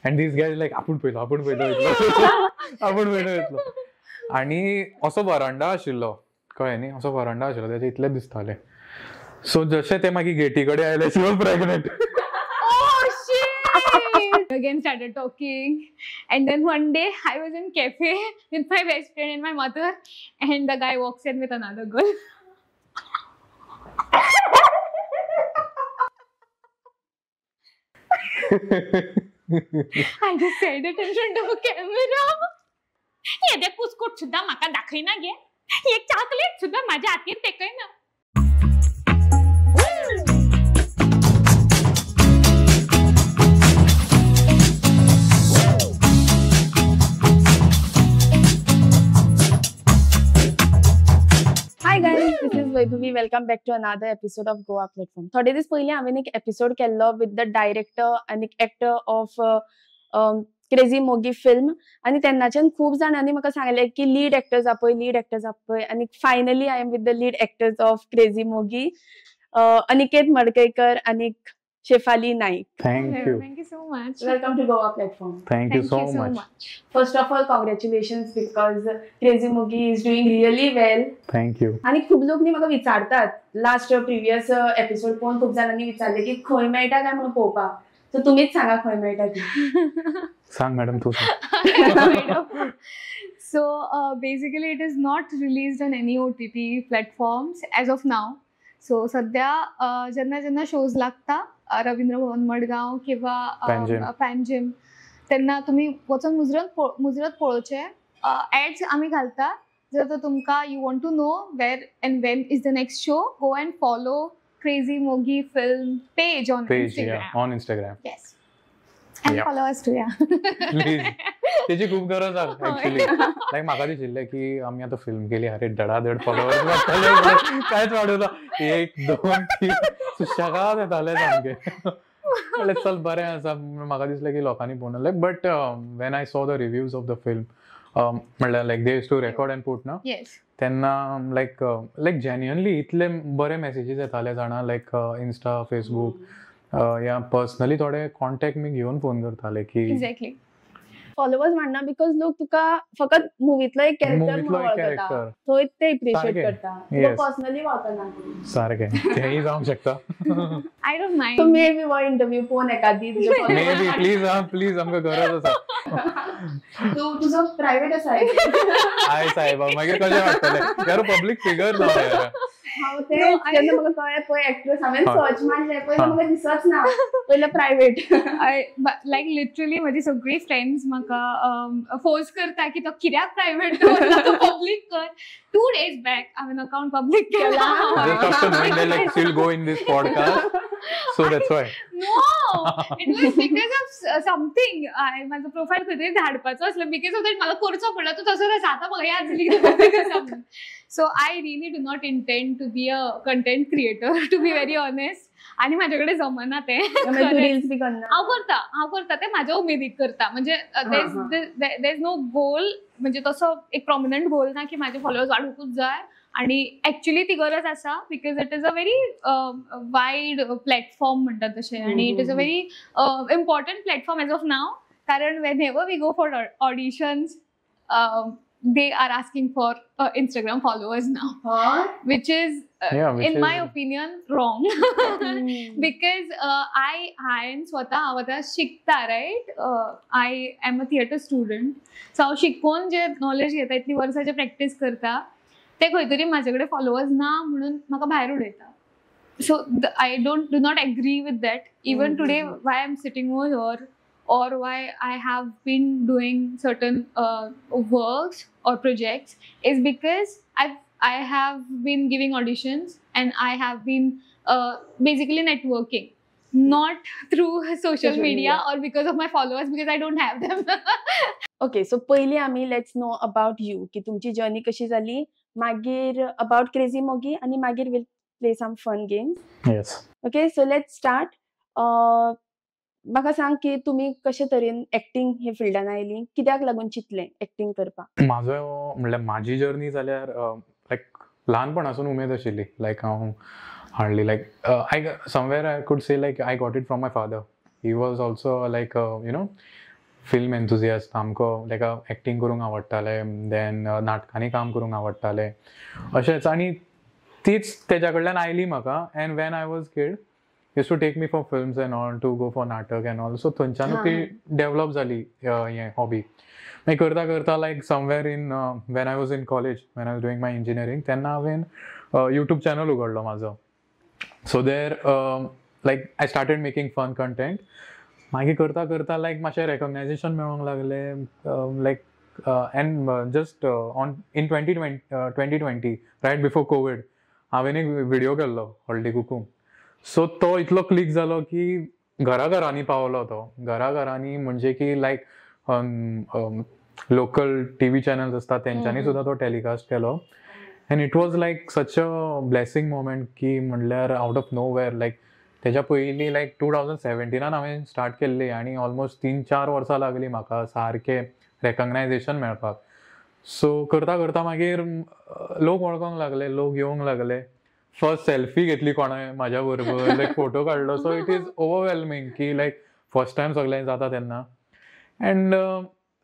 And these guys like आपूण पयलो आपूण पयलो येतलो आपूण पयलो येतलो. आनी असो वरांडा आशिल्लो, कळ्ळें न्ही, असो वरांडा आशिल्लो, तेजे इतलें दिसतालें. सो जशें ते मागीर गेटी कडेन आयले, she was pregnant. Again started talking, and then one day I was in cafe with my best friend and my mother, and the guy walks in with another girl. I just said it in front of a camera. ये देख कुस्कुट सुद्धा म्हाका दाखयना गे, एक chocolate सुद्धा माझ्या हातीन तेकयना. Hi guys, this is Vaibhavi. Welcome back to another episode of Goa Platform. थोडे दीस पयलीं हांवें एक एपिसोड केल्लो विथ the director आनी actor of crazy Mogi film, आनी तेन्नाच्यान खूब जाणांनी म्हाका सांगलें की लीड एक्टर्स आपय, लीड एक्टर्स आपय, आनी finally I am with the lead actors of crazy Mogi, Aniket Madkaikar आनी Shefali Naik. Thank you. Thank you so much. Welcome to Goa Platform. Thank you so much. First of all, congratulations because Crazy Mogi is doing really well. Thank you. आणि खूप लोक न्ही म्हाका विचारतात, last previous episode पळोवन खूप जाणांनी विचारले की खंय मेळटा काय म्हणून पळोवपाक, सो तुमीच सांगा खंय मेळटा ती. सांग मॅडम, तू सांग. So basically it is not released on any OTT platforms as of now. So सध्या जेन्ना जेन्ना शोज लागता रवींद्र भवन मडगांव किंवा पॅनजिम, तेन्ना तुमी वचून मुजरत पळोवचें. एड्स आमी घालता, जर तर तुमकां you want to know where and when is the next show, go and follow crazy Mogi film page on Instagram. On Instagram, yes, and follow us too. Yeah please, तेची खूप गरज आसा ऍक्च्युली. लायक म्हाका दिशिल्लें की आमी आतां फिल्म केली, अरे धडाधड फॉलोवर्स वाडटले, कांयच वाडूना, 1 2 3 सुशेगाद येताले सामके. म्हणलें चल बरें आसा. म्हाका दिसलें की लोकांनी पळोवन, like but when I saw the reviews of the film, म्हणल्यार like they used to record and put ना, तेन्ना लायक लायक जेन्युअनली इतले बरे मॅसेजीस येताले जाणा, लायक इन्स्टा, फेसबूक या पर्सनली थोडे कॉन्टॅक्ट मी घेवन फोन करताले की एक्झॅक्टली फॉलोवर्स वाडना because लोक तुका फकत मुवीतलो एक कॅरेक्टर म्हणून वळखता, थंय ते एप्रिशिएट करता, तुका पर्सनली वळखना. सारकें, तेंय जावंक शकता. I don't mind. So maybe हो इंटरव्यू पळोवन एकादी मे बी, प्लीज हा, प्लीज आमकां गरज आसा. तूं तुजो प्रायवेट आसा. I साहेबा, मागीर कशें वाडटलें यार, पब्लीक फिगर ना यार. हांव तें जेन्ना म्हाका कळ्ळें पळय एक्ट्रेस, हांवें सर्च मारलें पयलीं म्हाका दिसच ना, पयलें प्रायवेट. लायक लिटरली म्हजी सगळीं फ्रेंड्स म्हाका फोर्स करता की तो कित्याक प्रायवेट दवरला, तो पब्लीक कर. 2 days back हांवें अकाउंट पब्लीक केला. Just after knowing that like she'll go in this podcast, so that's why. No, it was because of something. I माझो प्रोफायल खंय तरी धाडपाचो आसलो, because of that म्हाका करचो पडलो. तो तसोच आसा आतां म्हाका याद जाली की पब्लीक आसा म्हणून. So I really do not intend to be a content creator, to be very honest. आनी म्हाजे कडेन जमना तें. रील्स बी करना? हांव करता, हांव करता तें म्हाज्या उमेदीक करता. म्हणजे there is no गोल, म्हणजे तसो एक प्रॉमिनंट गोल ना की म्हाजे फॉलोवर्स वाडोवंकूच जाय. आनी एक्चुअली ती गरज आसा because it is a very wide platform म्हणटात तशें, आनी it is a very important platform as of now. कारण whenever we go for auditions, they are asking for Instagram followers now, which is in my opinion wrong. Because I स्वतः हांव आतां शिकता, right, I am a theatre student. So हांव शिकोवन जे knowledge घेता, इतली वर्सां जे प्रॅक्टीस करता, ते खंय तरी म्हाजे कडेन फॉलोवर्स ना म्हणून म्हाका भायर उडयता. So I do not agree with that. Even today why I am sitting over here or why I have been doing certain works or projects is because I have been giving auditions and I have been basically networking, not through social media or because of my followers, because I don't have them. Okay, so पयलीं आमी let's know about you, की तुमची journey कशी जाली, मागीर about Crazy Mogi, आनी मागीर we'll play some fun games. Yes. Okay, so let's start. म्हाका सांग की तुमी कशे तरेन एक्टिंग हे फिल्डान आयली, कित्याक लागून चिंतलें एक्टिंग करपाक? म्हाजो म्हणल्यार म्हाजी जर्नी जाल्यार लायक ल्हानपणासून उमेद आशिल्ली. लायक हांव hardly like I somewhere I could say like I got it from my father. He was also like you know film enthusiast सामको. ताका एक्टींग करूंक आवडटालें, देन नाटकांनी काम करूंक आवडटालें अशेंच. आनी तीच तेज्या कडल्यान आयली म्हाका. And when I was kid, used to take me for films and all, to go for नाटक एन्ड ऑल. सो थंयच्यानूच ती डेवलप जाली हें हॉबी. मागीर करता करता, like somewhere in when I was in college, when I was doing my engineering, तेन्ना हांवें YouTube channel उगडलो म्हाजो. So there, like, I started making fun content. मागीर करता करता लायक मातशें रेकग्नायझेशन मेळोंक लागलें. Like, and just on in 2020, right before Covid, हांवें एक व्हिडियो केल्लो हळदी कुकूम. सो तो इतलो क्लिक जालो की घरा घरांनी पावलो तो. घरा घरांनी म्हणजे की लायक लोकल टीव्ही चॅनल्स आसता, तेंच्यांनी सुद्दां तो टेलिकास्ट केलो. And it was like such a blessing moment की म्हणल्यार out of know where, लायक तेज्या पयलीं लायक 2017नान हांवें स्टार्ट केल्ली आनी ऑलमोस्ट 3-4 वर्सां लागली म्हाका सारकें रेकग्नायझेशन मेळपाक. सो करता करता मागीर लोक वळखोंक लागले, लोक येवंक लागले. फर्स्ट सेल्फी घेतली कोणें म्हाज्या बरोबर, लायक फोटो काडलो. सो it is overwhelming की लायक फर्स्ट टायम सगळें जाता तेन्ना. And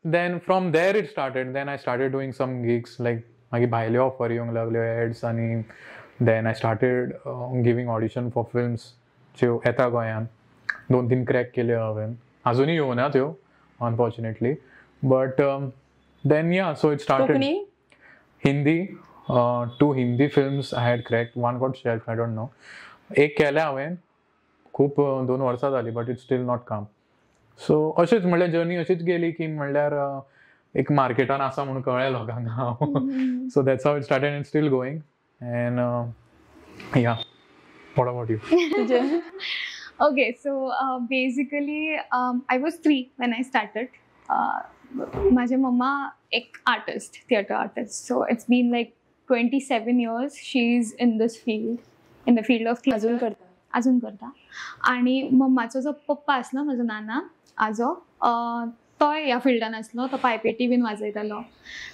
then from there it started. Then I started doing some gigs, like मागीर भायल्यो ऑफर येवंक लागल्यो, एड्स, आनी then I started giving audition for films ज्यो येता गोंयान. दोन तीन क्रॅक केल्यो हांवें, अजुनूय येवना त्यो unfortunately, but then, yeah, so it started. Konkani? Hindi, two Hindi films I had cracked. One got shelved, I don't know. एक केलें हांवें खूब 2 वर्सां जालीं, but it's still not come. So अशेंच म्हणल्यार जर्नी अशीच गेली की म्हणल्यार एक मार्केटान आसा म्हणून कळ्ळें लोकांक हांव. So that's how it started and still going. And yeah, what about you? तुजें? Okay, so basically, I was 3 when I started. माझे मम्मा एक artist, theatre artist. So it's been like 27 years she is in this field, in the field of अजून करता? अजून करता. आणि मम्माचो जो पप्पा आसलो, म्हजो नाना, आजो, तोय ह्या फिल्डान आसलो. तो पायपेटी बीन वाजयतालो.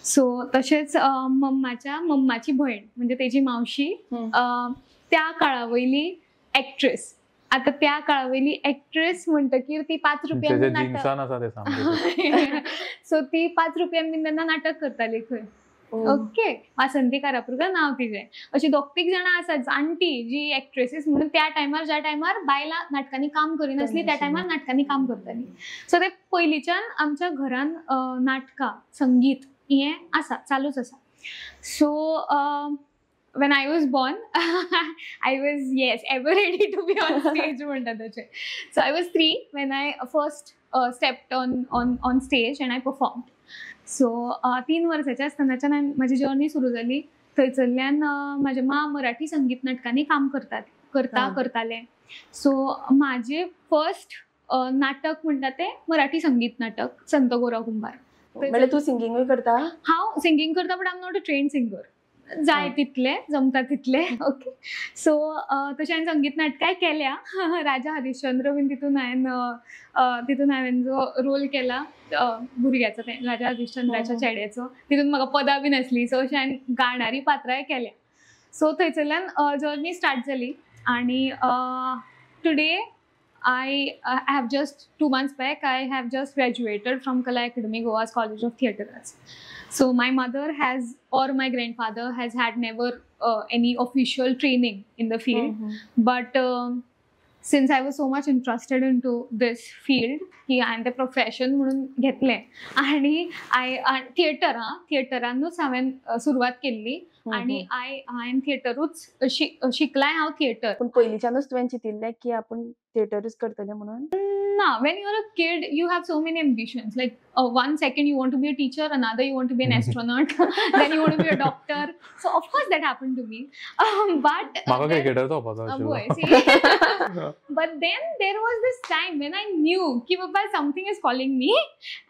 सो तशेंच मम्माच्या मम्माची भयण, म्हणजे तेजी मावशी, त्या काळा वयली एक्ट्रेस. आता त्या काळा वयली एक्ट्रेस म्हणटकीर ती 5 रुपयांनी तेजे नाटक जिन्सान आसा ते सामकें. सो ती 5 रुपयान बीन तेन्ना नाटक करताली खंय. ओके, वासंती कारापुरकर नांव तिजें. अशी दोग तीग जाणां आसात जाणटी जी एक्ट्रेसीस म्हणून त्या टायमार, ज्या टायमार बायलां नाटकांनी काम करिनासली, त्या टायमार नाटकांनी काम करताली. सो ते पयलींच्यान आमच्या घरान नाटकां, संगीत हें आसा, चालूच आसा. So when I was born, I was, yes, ever ready to be on stage म्हणटा तशें. So I was 3 when I first stepped on stage and I performed. So 3 वर्साच्या आसतनाच्यान हांवें म्हाजी जर्नी सुरू जाली. थंयसरल्यान म्हाजे माँ मराठी संगीत नाटकांनी काम करतात करता करतालें. सो म्हाजें फर्स्ट नाटक म्हणटा तें मराठी संगीत नाटक, संत गोरा कुंभार. म्हणजे तूं सिंगिंगूय करता? हांव सिंगींग करता, but I am not a trained singer. जाय तितले जमता तितले. ओके, सो तशें हांवें संगीत नाटकांय केल्या. राजा हरिश्चंद्र बीन तितून हांवें जो रोल केला भुरग्याचो, तें राजा हरिश्चंद्राच्या चेड्याचो, तितून म्हाका पदां बीन आसली. सो अशें हांवें गाणारी पात्रांय केल्या. सो थंयसरल्यान जर्नी स्टार्ट जाली आणि today I have just 2 months back I have just graduated from Kala Academy, Goa's College of Theatre Arts. So my mother has or my grandfather has had never any official training in the field, but since I was so much interested into this field की हांवें तें profession म्हणून घेतलें आणि I theatre, हां, थिएटरानूच हांवें सुरवात केल्ली आणि हांवें थिएटरूच शिकलाय हांव थिएटर. पूण पयलींच्यानूच तुवें चिंतिल्लें की आपूण थिएटरूच करतलें म्हणून? ना, when you're a kid, you have so many ambitions. Like one second you want to be a teacher, another you want to be an astronaut, then you want to be a doctor. So of course that happened to me. But म्हाका cricketer जावपाचो boy, आशिल्लो. See? But then there was this time when I knew की बाबा, something is calling me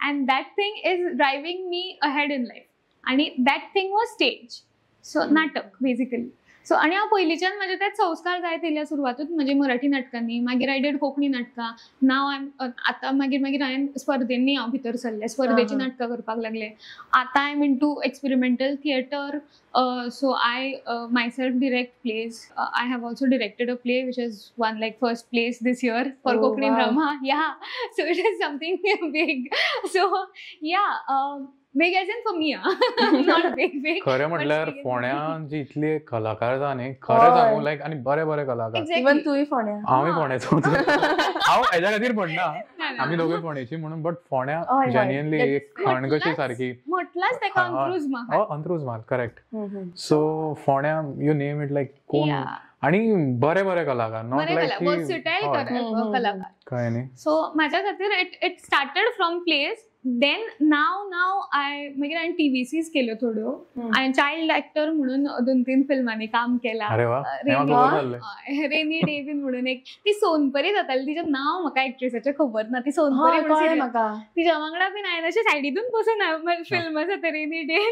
and that thing is driving me ahead in life. आणि that thing was stage. So नाटक basically. So आनी हांव पयलींच्यान म्हाजे तेच संस्कार जायत येयल्या. सुरवातूच म्हजे मराठी नाटकांनी, मागीर I did Konkani नाटकां. नाव I आतां मागीर मागीर हांवें स्पर्धेंनी हांव भितर सरलें, स्पर्धेची नाटकां करपाक लागलें. आतां I am into experimental theatre, so I myself direct plays. I have also directed a play which has won like first place this year for Konkani drama. Yeah, so it is something big. So yeah, big as in for me, not big big. खरें म्हटल्यार फोंड्या जी इतले कलाकार जा न्ही, खरें सांगू, लायक आनी बरे बरे कलाकार. इवन तूंय फोंड्या. हांवूय फोंड्याचो. हांव हेज्या खातीर म्हणना आमी दोगूय फोंडेची म्हणून, बट फोंड्या जेन्युइनली एक खण कशी सारकी. म्हटलाच तेका अंत्रुज म्हाल. अंत्रुज म्हाल, करेक्ट. सो फोंड्या you name it, लायक कोण आणि बरे बरे कलाकार, not like versatile कलाकार. कळ्ळें न्ही? सो म्हाज्या खातीर it started from plays, then now now I मागीर हांवें टीव्हीसीज केल्यो थोड्यो. हांवें चायल्ड एक्टर म्हणून 2-3 फिल्मांनी काम केलां. रेनी डे बीन म्हणून एक ती सोनपरी जाताली, तिचें नांव म्हाका एक्ट्रेसाचें खबर ना, ती सोनपरी म्हणून तिच्या वांगडा बीन हांवें अशें सायडीतून बसून फिल्म जाता रेनी डे.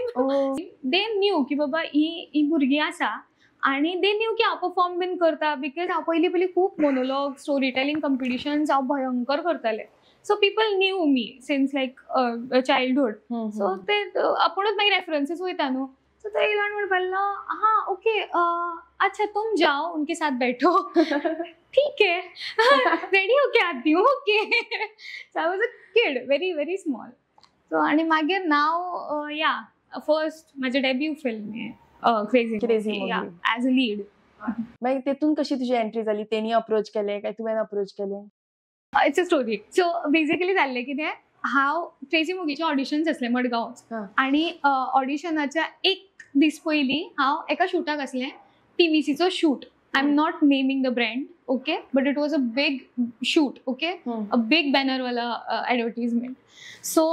They knew की बाबा ही भुरगीं आसा आनी they knew की हांव परफॉर्म बीन करता, because हांव पयलीं पयलीं खूब मोनोलॉग, स्टोरी टेलिंग कंपिटिशन्स हांव भयंकर करतालें. So people knew me since like childhood. So ते आपूणच मागीर रेफरन्सीस वयता न्हू. सो ते येयलो आनी म्हणपाक लागलो, हाँ ओके, अच्छा तुम जाओ उनके साथ बैठो. ठीक है, रेडी होके आती हूँ, okay. So I was a kid, very very small. So आनी मागीर नाव या फर्स्ट म्हाजें डेब्यू फिल्म हें क्रेजी, एज अ लीड. मागीर तेतून कशी तुजी एंट्री जाली? तेणी अप्रोच केलें काय तुवें अप्रोच केलें? It's a story. So basically जाल्लें कितें, हांव क्रेजी मोगीचे ऑडिशन्स आसले मडगांवच आनी ऑडिशनाच्या एक दीस पयलीं हांव एका शुटाक आसलें, टीव्हीसीचो shoot. I am not naming the brand, okay, but it was a big shoot, okay, a big बॅनरवाला advertisement. So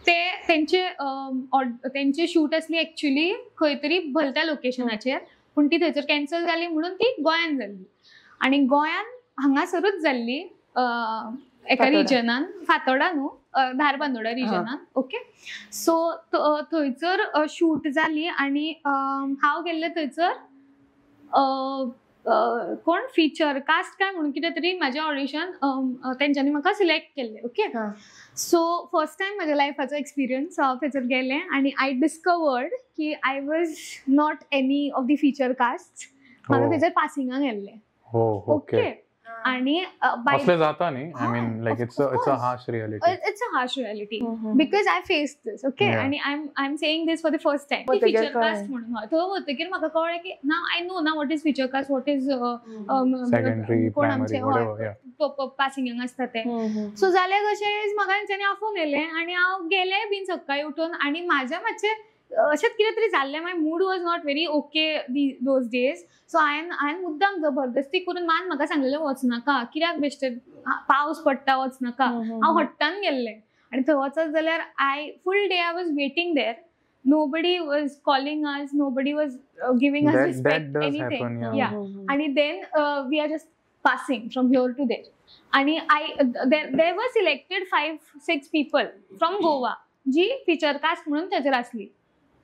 ते तेंचे शूट आसली एक्चुली खंय तरी भलत्या लोकेशनाचेर, पूण ती थंयसर कॅन्सल जाली म्हणून ती गोंयान जाल्ली. आनी गोंयान हांगासरूच जाल्ली एका रिजनान, फातोडा न्हू, धारबांदोडा रिजनान, ओके. सो थंयसर शूट जाली आनी हांव गेल्लें थंयसर कोण फिचर कास्ट काय म्हणून कितें तरी म्हाजें ऑडिशन तेंच्यांनी म्हाका सिलेक्ट केल्लें, ओके. सो फर्स्ट टायम म्हाज्या लायफाचो एक्सपिरियन्स, हांव थंयसर गेलें आनी I discovered की I was not any of the feature cast. म्हाका थंयसर पासिंगाक गेल्लें, ओके. आणि असले जाता न्ही, I mean like it's a harsh reality. It's a harsh reality because I face this, okay. आणि I am saying this for the first time. Feature cast म्हणून थंय वतकीर म्हाका कळ्ळें की ना I know ना what is feature cast, what is secondary, कोण आमचे पासिंगाक आसता ते. सो जालें कशें, म्हाका तेंच्यांनी आफोवन येयलें आनी हांव गेलें बीन सकाळीं उठून आनी म्हाज्या मातशें अशेंच कितें तरी जाल्लें. My mood was not very okay those days. So हांवें मुद्दाम जबरदस्ती करून मान म्हाका सांगलेलें वचनाका, कित्याक बेश्टें पावस पडटा वचनाका. हांव हट्टान गेल्लें आनी थंय वचत जाल्यार I full day I was waiting there, nobody was calling us, nobody was giving us respect, anything. Yeah. आनी then we are just passing from here to there. आनी I there were selected 5-6 people from Goa ji feature cast म्हणून थंयसर आसली,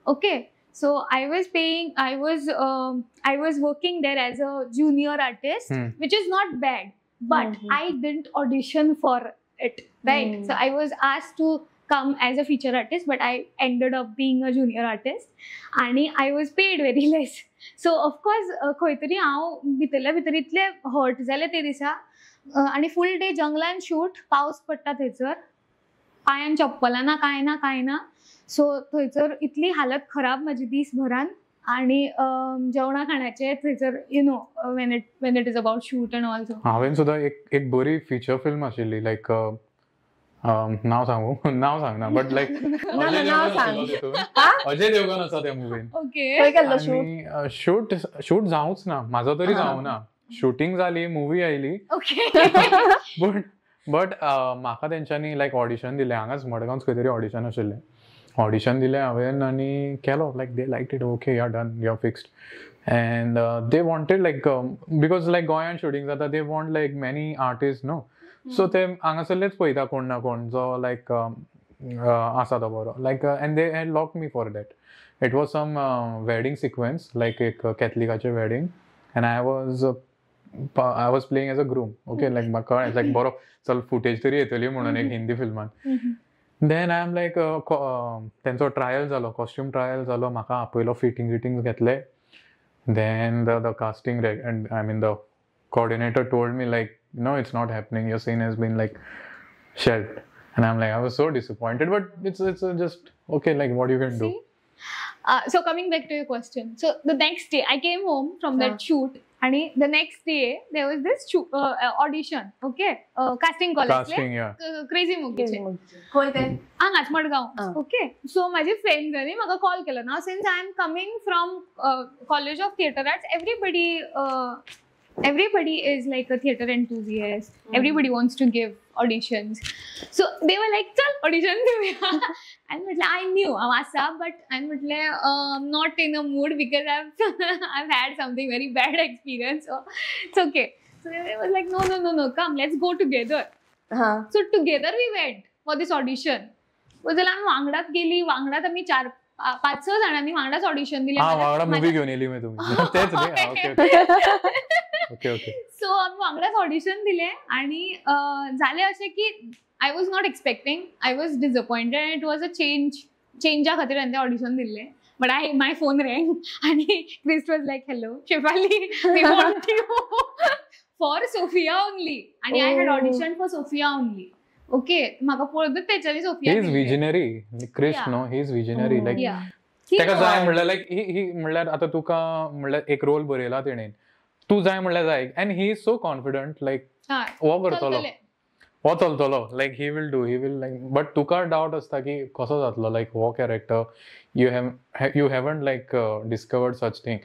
okay. So I was paying, I was working there as a junior artist, which is not bad, but I didn't audition for it, right? So I was asked to come as a feature artist, but I ended up being a junior artist, and I was paid very less. So of course, खंय तरी हांव भितरल्या भितर इतलें hurt जालें ते दिसा. आनी फूल डे जंगलान शूट, पावस पडटा थंयसर, पांयान चप्पलां ना, कांय ना कांय ना. सो थंयसर इतली हालत खराब म्हाजी दीसभरान. आनी जेवणा खाणाचें थंयसर you know when it is about shoot and also. हांवें सुद्दां एक बरी फिचर फिल्म आशिल्ली, लायक नांव सांगू, नांव सांगना, बट लायक अजय देवगन आसा त्या मुवीन. ओके. शूट शूट जावंच ना, म्हाजो तरी जावं ना. शूटिंग जाली, मुवी आयली, बट म्हाका तेंच्यांनी लायक ऑडिशन दिलें. हांगाच मडगांवच खंय तरी ऑडिशन आशिल्लें, ऑडिशन दिलें हांवें आनी केलो. Like they like it, okay you are done, you are fixed. And they wanted like because like गोंयांत शूटिंग जाता, they want like many artist न्हू. सो ते हांगासरलेच पळयता कोण ना कोण जो लायक आसा तो बरो, like and they had lock me for that. It was some wedding sequence, like एक कॅथलिकाचे wedding, and I was playing as a groom, okay? Like म्हाका लायक बरो चल फुटेज तरी येतली म्हणून एक हिंदी फिल्मान. Then I am like, तेंचो ट्रायल जालो, कॉस्ट्यूम ट्रायल जालो, म्हाका आपयलो, फिटींग विटींग घेतले. Then the casting, I mean, the coordinator told me like, "No, it's not happening. Your scene has been like shelved." And I'm like, I was so disappointed, but it's just okay, like what you can do. See? So coming back to your question, so the next day I came home from that shoot, and the next day there was this audition, okay, casting call. Casting, yeah. Crazy मोगीचे. खंय ते? हांगाच मडगांव. आं. Okay, so म्हाजे फ्रेंड्सांनी म्हाका call केलो ना, since I am coming from College of Theatre Arts, everybody is like a theatre enthusiast. Everybody wants to give auditions, so they were like, "चल, audition दिवया." आणि म्हटलं, I knew हांव आसा, बट हांवें म्हटलें, not in a mood because I had something very bad experience, so it's okay. So they was like, No, come, let's go together." हा. So together we went for this audition. जाल्यार आमी वांगडाच गेली, वांगडाच आमी चार पांच स जाणांनी वांगडाच ऑडिशन दिलें. हा, वांगडा मुवी घेवन येयली मागीर तुमी, तेच न्ही? Okay. सो आमी वांगडाच ऑडिशन दिलें आणि जालें अशें की I was not expecting, I was disappointed. It was a change. चेंजा खातीर हांवें तें ऑडिशन दिल्लें, but I my phone rang आणि Christ was like, "Hello Shefali, we want you for Sophia only." आणि I had Oh. Audition for Sophia only, okay? म्हाका पळोवनूच तेच्यांनी Sophia. He is visionary, Chris. No, he is visionary, like ताका जाय म्हणल्यार, लायक ही म्हणल्यार आतां तुका म्हणल्यार एक रोल बरयला तेणेन, तूं जाय म्हणल्यार जाय, and he is so confident, like हो करतलो, हो चलतलो, like he will do, he will like, but तुका डावट आसता की कसो जातलो, लायक हो character, you haven't like discovered such thing.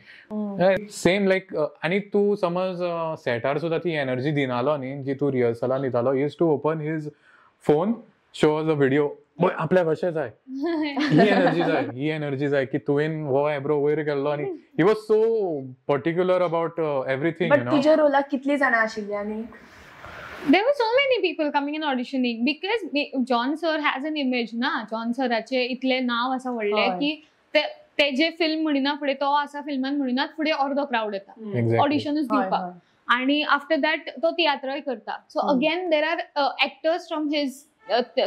Same like, आनी तूं समज सेटार सुद्दां ती एनर्जी दिनालो न्ही जी तूं रिहर्सलान दितालो, used to open his phone, show a video, आपल्याक अशें जाय, ही एनर्जी जाय, ही एनर्जी जाय, की तुवें हो एब्रो वयर केल्लो, आनी he was so particular about everything. But तुज्या रोलाक कितली जाणां आशिल्ली आनी? There were so many people coming and auditioning because John sir has an image ना. John सराचे इतले नाव आसा व्हडलें की ते जे फिल्म म्हणिना फुडें, तो आसा फिल्मान म्हणिनात फुडें अर्दो क्रावड येता ऑडिशनूच दिवपाक. आणि आफ्टर that तो तियात्रय करता, so again there are actors from his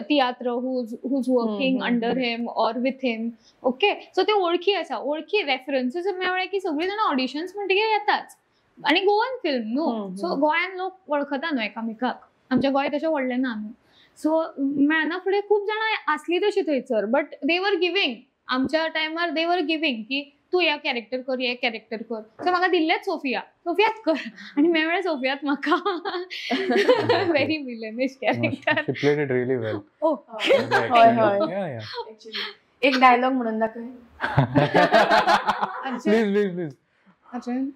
tiatr who's working under him or with him, okay? So ते ओळखी आसा, ओळखी रेफरन्सीस मेळ्ळे की सगळीं जाणां ऑडिशन्स म्हणटकीर येताच. आणि गोवन फिल्म न्हू, सो गोंयान लोक वळखता न्हू एकामेकाक. आमच्या गोंय तशें व्हडलें ना न्हू, सो मेळना फुडें खूब जाणां आसली तशी थंयसर, बट they were giving, आमच्या टायमार दे वर गिवींग की तूं ह्या कॅरेक्टर कर, हे कॅरेक्टर कर. सो म्हाका दिल्लेच सोफिया, सोफियाच कर, आनी मेळ्ळें सोफियात म्हाका very villainish character. She played it really well. Oh. हय, हय. Yeah. एक डायलॉग म्हणून दाखय. Please, please, please. Arjun,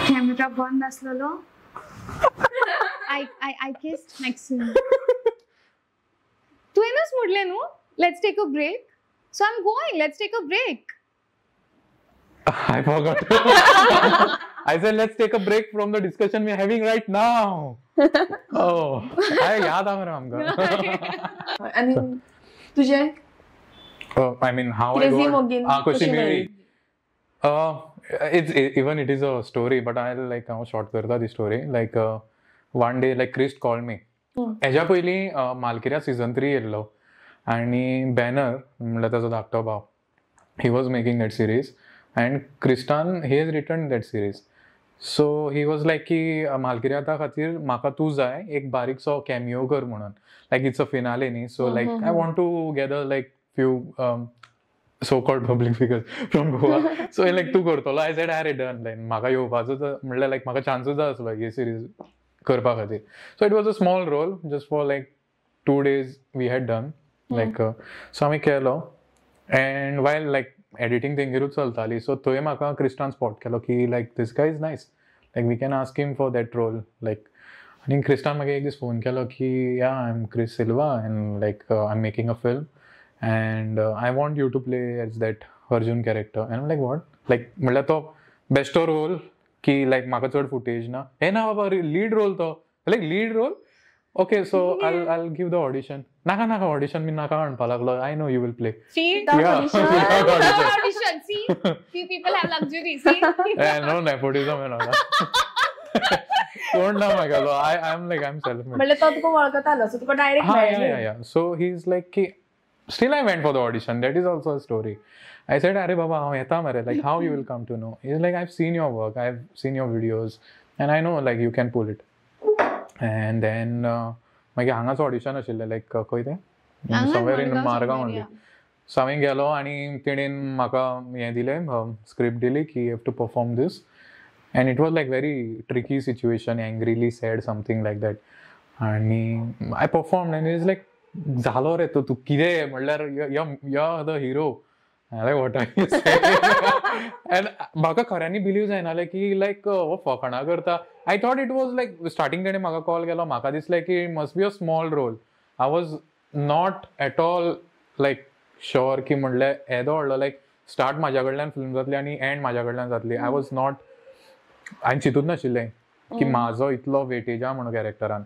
camera बंद आसलेलो, I kissed Maxim. तुवेंच म्हटलें न्हू, "Let's take a break." So I am going, let's take a break. I forgot. I said, "Let's take a break from the discussion we're having right now." Oh, I याद आ मरे आमकां. आनी तुजें? I mean, how I Crazy got Mogin ah, कशी कशी मेळ्ळी? It's even it is a story, but I like हांव short करता ती story. Like one day, like Christ called me. हेज्या पयलीं मालकिऱ्या सिजन 3 येयल्लो आनी बॅनर म्हणल्यार ताजो धाकटो भाव, he was making that series, and Kristan, he has written that series, so he was like की मालकिऱ्या खातीर म्हाका तूं जाय, एक बारीकसो कॅमियो कर म्हणून, लायक it's a finale न्ही, so like I want to gather like few so called public figures from Goa, so like तूं करतलो? I said, "अरे डन." लायक म्हाका येवपाचो म्हणल्यार लायक म्हाका चान्सूच जाय आसलो ही सिरीज करपा खातीर. So it was a small role, just for like 2 days we had done, like, so आमी केलो, एंड वायल लायक एडिटींग तेंगेरूच चलताली, सो थंय म्हाका क्रिस्टान स्पॉट केलो की like this guy is nice, like we can ask him for that role, like. आनी क्रिस्टान मागीर एक दीस फोन केलो की, "Yeah, I am Chris Silva and like I am making a film and I want you to play as that Arjun character." And like, "What?" Like म्हणल्यार तो Bairstow role की लायक म्हाका चड फुटेज ना, हे ना बाबा, लीड रोल तो, like lead role. Okay, so I'll give the audition. नाका नाका, ऑडिशन मी नाका म्हणपा लागलो. I know you will play. See? Without Yeah. audition. Without audition. Audition. See? Few people have luxury. See? No nepotism and all. कोण ना म्हागेलो. I am like, I am self made. म्हणल्यार तो तुका वळखतालो, सो तुका डायरेक्ट हा, मेळ्ळें. Yeah. So he is like की still I went for the audition. That is also a story. I said, अरे बाबा, हांव येता मरे, like how you will come to know? Is like, I have seen your work, I have seen your videos and I know like you can pull it. And then मागीर हांगाच audition आशिल्लें, लायक खंय तें, somewhere in Margao only. So हांवें गेलो आनी तेणेन म्हाका हें दिलें, स्क्रिप्ट दिली की you have to perform this. And it was like very tricky situation, angrily said, something like that. आनी I perform and is like, झालो रे तो, तूं कितें म्हणल्यार you are the hero. Like, what are you? And म्हाका खऱ्यांनी believe जायनालें की लायक हो फकाणां करता. I thought it was like, starting तेणें म्हाका कॉल केलो, म्हाका दिसलें की must be a small role. I was not at all like sure की म्हणल्यार येदो व्हडलो लायक स्टार्ट म्हाज्या कडल्यान फिल्म जातली आनी एंड म्हाज्या कडल्यान जातली. I was not, हांवें चिंतूच नाशिल्लें की म्हाजो इतलो वेटेज आहा म्हणून कॅरेक्टरान.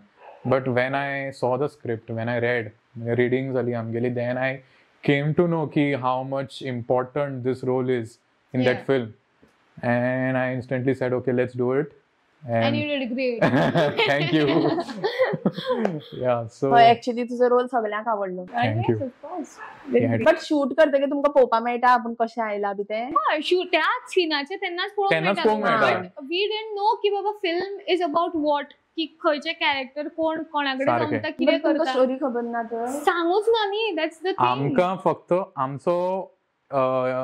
But when I saw the script, when I read, reading जाली आमगेली, then I came to know की how much important this role is in that film. And I instantly said, okay, let's do it. And you did great. Thank you. Yeah, so हय, actually तुजो role सगळ्यांक आवडलो. Thank you. Yes, of course. But shoot करतकीर तुमकां पळोवपा मेळटा आपूण कशें आयला बी तें? हय, शूट त्याच सिनाचे तेन्नाच पळोवंक. तेन्नाच पळोवंक मेळटा. But we didn't no की बाबा फिल्म is about what, की खंयचे कॅरेक्टर कोण कोणा कडेन जमता, कितें तुमकां करता. स्टोरी खबर ना तर? सांगूच ना न्ही, that's the thing. आमकां फक्त आमचो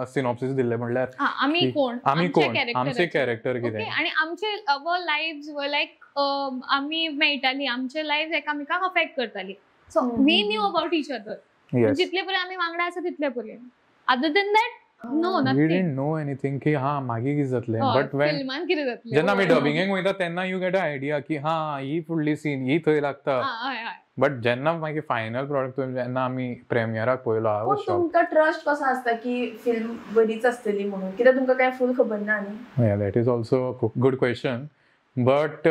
सिनॉप्सिस दिल्ले, म्हणल्यार आमी कोण, आमी कोण, आमचे कॅरेक्टर कितें. आणि आमचे our lives वर लायक आमी मेळटाली, आमचे लायव्स एकामेकांक अफेक्ट करताली. So we knew about each other जितले पर्यंत आमी वांगडा आसा तितले पर्यंत. Other than that, no, we nothing. Didn't know anything की हा मागीर कितें जातलें. बट when फिल्मान कितें जातलें, जेन्ना आमी डबिंगेक वयता तेन्ना you get a idea की हा ही फुडली सीन ही थंय लागता. हय हय बट जेन्ना मागीर फायनल प्रॉडक्ट जेन्ना आमी प्रेमियराक पळयलो, I पूण वॉज शॉक. तुमकां ट्रस्ट कसो आसता की फिल्म बरीच आसतली म्हणून? कित्याक तुमकां काय फूल खबर ना न्ही. Yeah, that is also a good question. But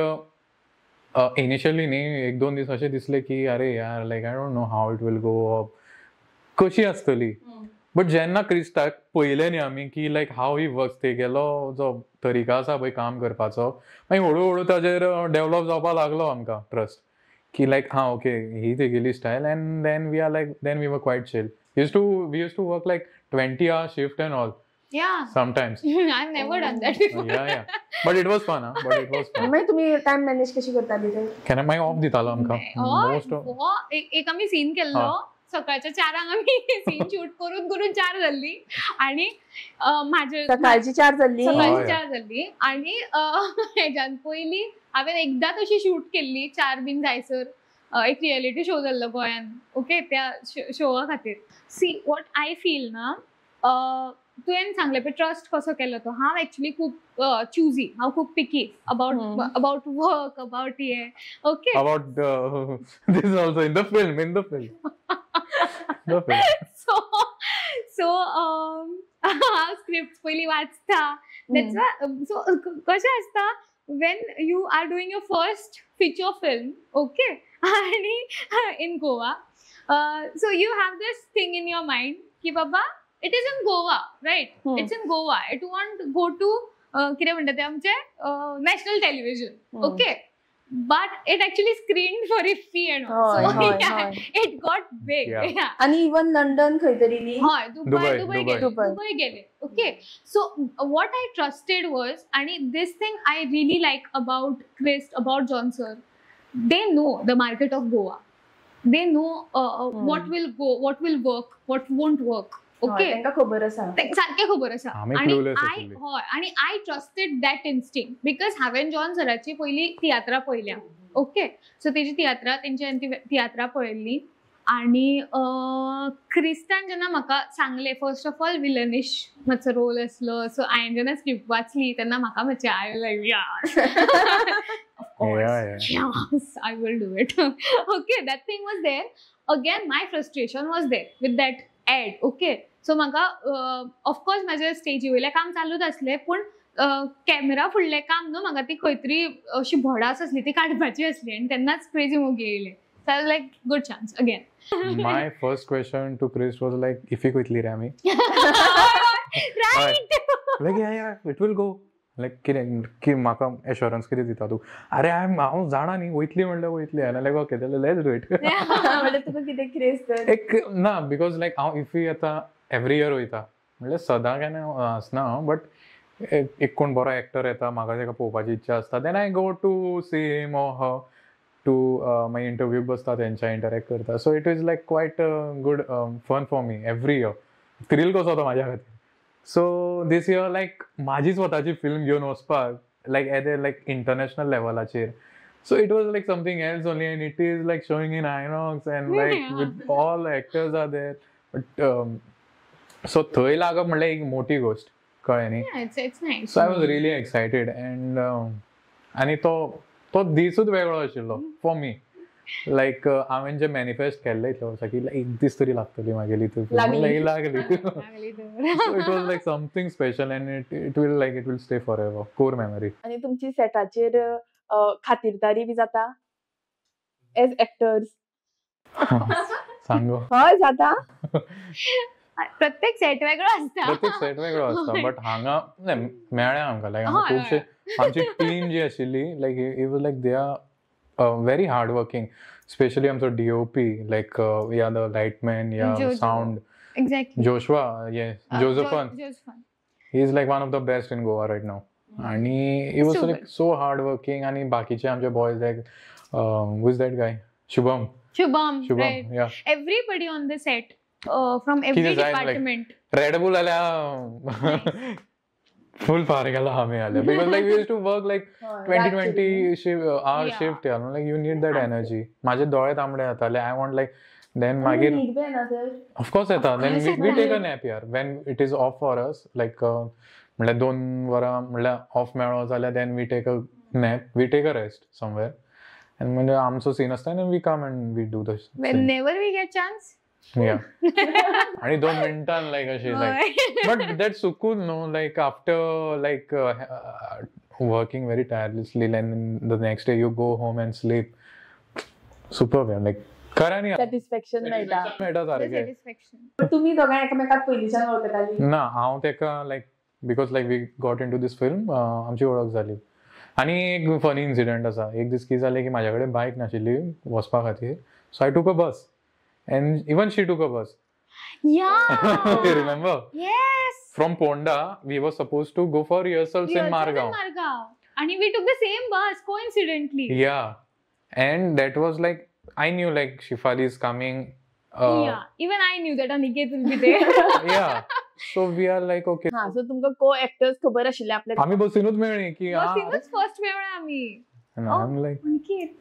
initially न्ही एक दोन दीस अशें दिसले की अरे यार, like I don't know how it will go up, कशी आसतली. बट जेन्ना क्रिस्टाक पळयलें न्ही आमी की लायक how he works, तेगेलो जो तरिका आसा पळय काम करपाचो, मागीर हळू हळू ताजेर डेवलप जावपाक लागलो आमकां ट्रस्ट की लायक हा ओके, ही तेगेली style. And then we are like, then we were quite chill. Used to work like 20 hour shift and all sometimes. I have never done that before. Yeah, but it was fun, huh? But it was fun. मागीर तुमी time manage कशी करताली ते? केन्ना मागीर of दितालो आमकां most of. एक आमी सीन केल्लो, सकाळच्या 4 आंक आमी सीन शूट करून करून 4 जाल्ली आणि म्हाजे सकाळची 4 जाल्ली? सकाळची हय. 4 जाल्ली. आणि हेज्यान पयलीं हांवें एकदां तशी शूट केल्ली, 4 बीन जायसर एक रियलिटी शो जाल्लो गोंयान, ओके, त्या शोवा खातीर. सी, what I feel ना, तुवें सांगलें पळय ट्रस्ट कसो केलो तो, हांव एक्चुली खूब चुजी, हांव खूब picky about about work, about हे, okay. About this also in the film, in the film. So हांव स्क्रिप्ट पयलीं वाचता. सो कशें आसता, when you are doing your first feature film, okay, आणि in Goa, so you have this thing in your mind की बाबा, it is in Goa, right? It's in Goa, it won't go to कितें म्हणटा ते आमचे national television. Okay, but it actually screen for IFFI and it got big. आणि even London खंय तरी न्ही? हय, दुबय. Dubai, Dubai Dubai. गेले. दुबय. दुबय गेले. Okay, so what I trusted was, आणि this thing I really like about Christ, about John sir, they know the market of Goa. They know what will go, what will work, what won't work, okay. तांकां खबर आसा. सारकें खबर आसा. आमी आणि clueless I आशिल्ली. हय, आणि I trusted that instinct because हांवें जॉन सराची पयली तियात्रां पळयल्या, ओके. सो तेजी तियात्रां, तेंची तियात्रां पळयल्ली. आणि क्रिस्टान जेन्ना म्हाका सांगलें, फर्स्ट ऑफ ऑल विलनिश मातसो रोल आसलो, सो हांवें जेन्ना स्क्रिप्ट वाचली तेन्ना म्हाका मातशें, I like, yes, I will do it. Okay, that thing was there. Again, my frustration was there with that ad. Okay, so म्हाका ऑफकोर्स म्हाजे स्टेजी वयलें काम चालूच आसलें, पूण कॅमेरा फुडलें काम न्हू, म्हाका ती खंय तरी अशी भडास आसली, ती काडपाची आसली आनी तेन्नाच क्रेजी मोगी येयलें. So I like, good chance again. My first question to Chris was like, इफीक वयतली रे आमी? Right. Like, yeah, it will go. Like, कितें की म्हाका एश्योरन्स कितें दिता तूं? अरे, हांव हांव जाणा न्ही, वयतली म्हणल्यार वयतली. आनी लायक, ओके, जाल्यार let's do it. म्हणल्यार तुका कितें क्रेज तर? एक ना, because लायक हांव इफी आतां एवरी इयर वयता, म्हणल्यार सदां केन्ना आसना हांव, बट एक कोण बरो एक्टर येता, म्हाका ताका पळोवपाची इच्छा आसता, then I go to see him or her to मागीर इंटरव्यूक बसता, तेंच्या इंटरेक्ट करता. So it is like quite good fun for me every year, thrill कसो तो म्हाज्या खातीर. सो दीस इयर लायक म्हाजी स्वताची फिल्म घेवन वचपाक, like as a like international लेवलाचेर, so it was like something else only, and it is like showing in INOX and like with all actors are there, but so थंय लागप म्हणल्यार एक मोठी गोश्ट, कळ्ळें न्ही? It's nice. So I was really excited and आनी तो तो दिसूच वेगळो आशिल्लो फॉर मी. लायक हांवें जे मॅनिफेस्ट केल्लें इतल्या वर्सां की एक दीस तरी लागतली म्हागेली ती film, लागली. लागली. लागली तर. So it was like something special and it will like, it will stay forever, core memory. आनी तुमची सेटाचेर खातीरदारी बी जाता एज एक्टर्स? सांगो. हय, जाता. प्रत्येक सेट वेगळो आसता. प्रत्येक सेट वेगळो आसता, बट हांगा मेळ्ळें आमकां लायक हांगा खुबशे आमची टीम जी आशिल्ली, like it was like they are very hard working, specially आमचो डीओपी, लायक या the लायटमॅन या Jojo. Sound. Exactly. Joshua, yes, Josephan. जोसफन. He is like one of the best in Goa right now आणि he was Super. Like so hard working. आणि बाकीचे आमचे boys, like who is that guy, Shubham. Shubham. Shubham. Right. या. Everybody on the set, from every जाय, like, department. Red Bull आल्या फुल फार केला आमी आल्या, because like we used to work like 20 20 hour shift यार. Like you need that energy. माझे दोळे तांबडे जाताले. I want like then मागीर न्हीद बी येना तर? ऑफकोर्स येता. Then course we येता. Take a nap यार when it is off for us, like म्हणल्यार 2 वरां म्हणल्यार ऑफ मेळ्ळो जाल्यार then we take a nap, we take a rest somewhere and म्हणजे आमचो सीन आसता आनी we come and we do the Whenever we get chance. या, आणि 2 मिनटान लायक अशी लायक, but that सुकून no, like after like working very tirelessly and the next day you go home and sleep, super, like खऱ्यांनी satisfaction मेळटा. मेळटा सारकें. Satisfaction. तुमी दोगांय एकामेकाक पयलींच्यान वळखताली? ना, हांव तेका like, because like we got into this film, आमची वळख जाली. आनी एक फनी इन्सिडंट आसा. एक दीस कितें जालें की म्हाज्या कडेन बायक नाशिल्ली वचपा खातीर, so I took a bus and even she took a bus. Remember? Yes. From Ponda we were supposed to go for rehearsals in Margao. Margao आणि we took the same bus coincidentally. Yeah, and that was like, I knew like Shifali is coming. Yeah, even I knew that Aniket will be there. Yeah, so we are like, okay. हा, so तुमकां को actors खबर आशिल्ले आपल्या? आम्ही बसीनूच मेळ्ळी की हा. बसीनच first मेळ्ळे आम्ही. And I'm like, Aniket.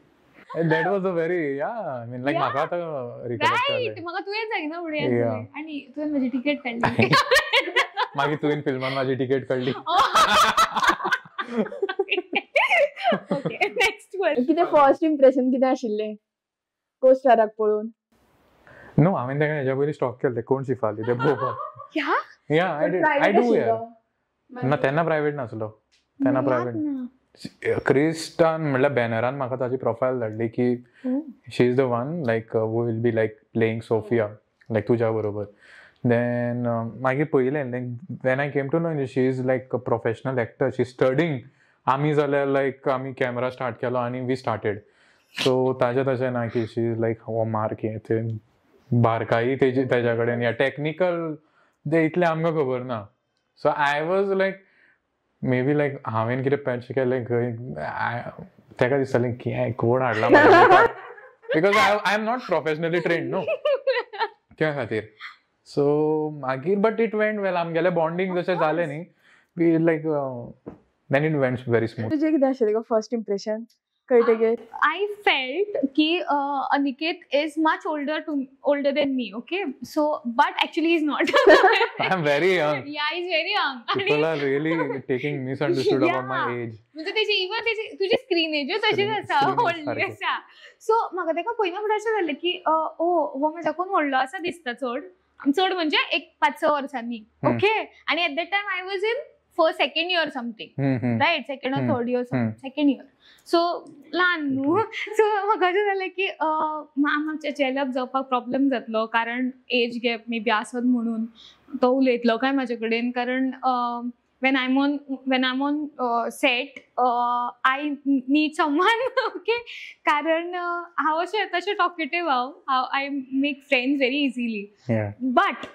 That was a very, yeah, I mean, like म्हाका आतां recollect जालें. म्हाका तुवें सांगिना फुडें. आनी तुवें म्हजी तिकेट काडली. मागीर तुवें फिल्मान माझी तिकेट काडली. Okay, next question. कितें फर्स्ट इम्प्रेशन कितें आशिल्लें को स्टाराक पळोवन? नो, हांवें ताका हेज्या पयलीं स्टॉक केल्लें, कोण शिफाली तें पळोवपाक. या. Yeah, I did, I do यार. ना, तेन्ना प्रायवेट नासलो, तेन्ना प्रायवेट. क्रिस्टान म्हणल्यार बॅनरान म्हाका ताची प्रोफायल धाडली की she is the one like who will be like playing Sophia, like तुज्या बरोबर. देन मागीर पळयलें, like when I came to know she is like a professional actor, she studying. आमी जाल्यार लायक आमी कॅमेरा स्टार्ट केलो आनी we started. सो ताजें तशें ना की शी is like हो मार्क हें तें बारकाई तेजी तेज्या कडेन या टॅक्निकल तें इतलें आमकां खबर ना. So I was like, maybe like हांवें कितें पॅच केलें खंय, ताका दिसतालें की हें कोण हाडला, because I am not professionally trained न्हू त्या खातीर. सो मागीर but it went well. आमगेलें बॉन्डींग जशें जालें न्ही, we like, then it went very smooth. तुजें कितें आशिल्लें गो फर्स्ट इम्प्रेशन कळटकीर? I felt की Aniket is much older than me. Okay, so but actually he's not. I am very young. Yeah, he's very young. People are really taking misunderstood about my age. म्हणजे तेजी even तेजी तुजी screen as तशीच आसा, व्हडली आसा. So म्हाका ताका पयना फुडें अशें जालें की ओ, हो म्हज्याकून व्हडलो आसा दिसता चड चड, म्हणजे एक 5-6 वर्सांनी. ओके, आनी at that time I was in First second year something, right? Second or third year, second year. So ल्हान न्हू, सो म्हाका अशें जालें की आमच्या जेलअप जावपाक प्रॉब्लम जातलो, कारण एज गॅप मे बी आसत म्हणून तो उलयतलो काय म्हाजे कडेन, कारण when I'm on set, I need someone, okay? कारण हांव अशें तशें टॉकेटीव, हांव I make friends very easily. But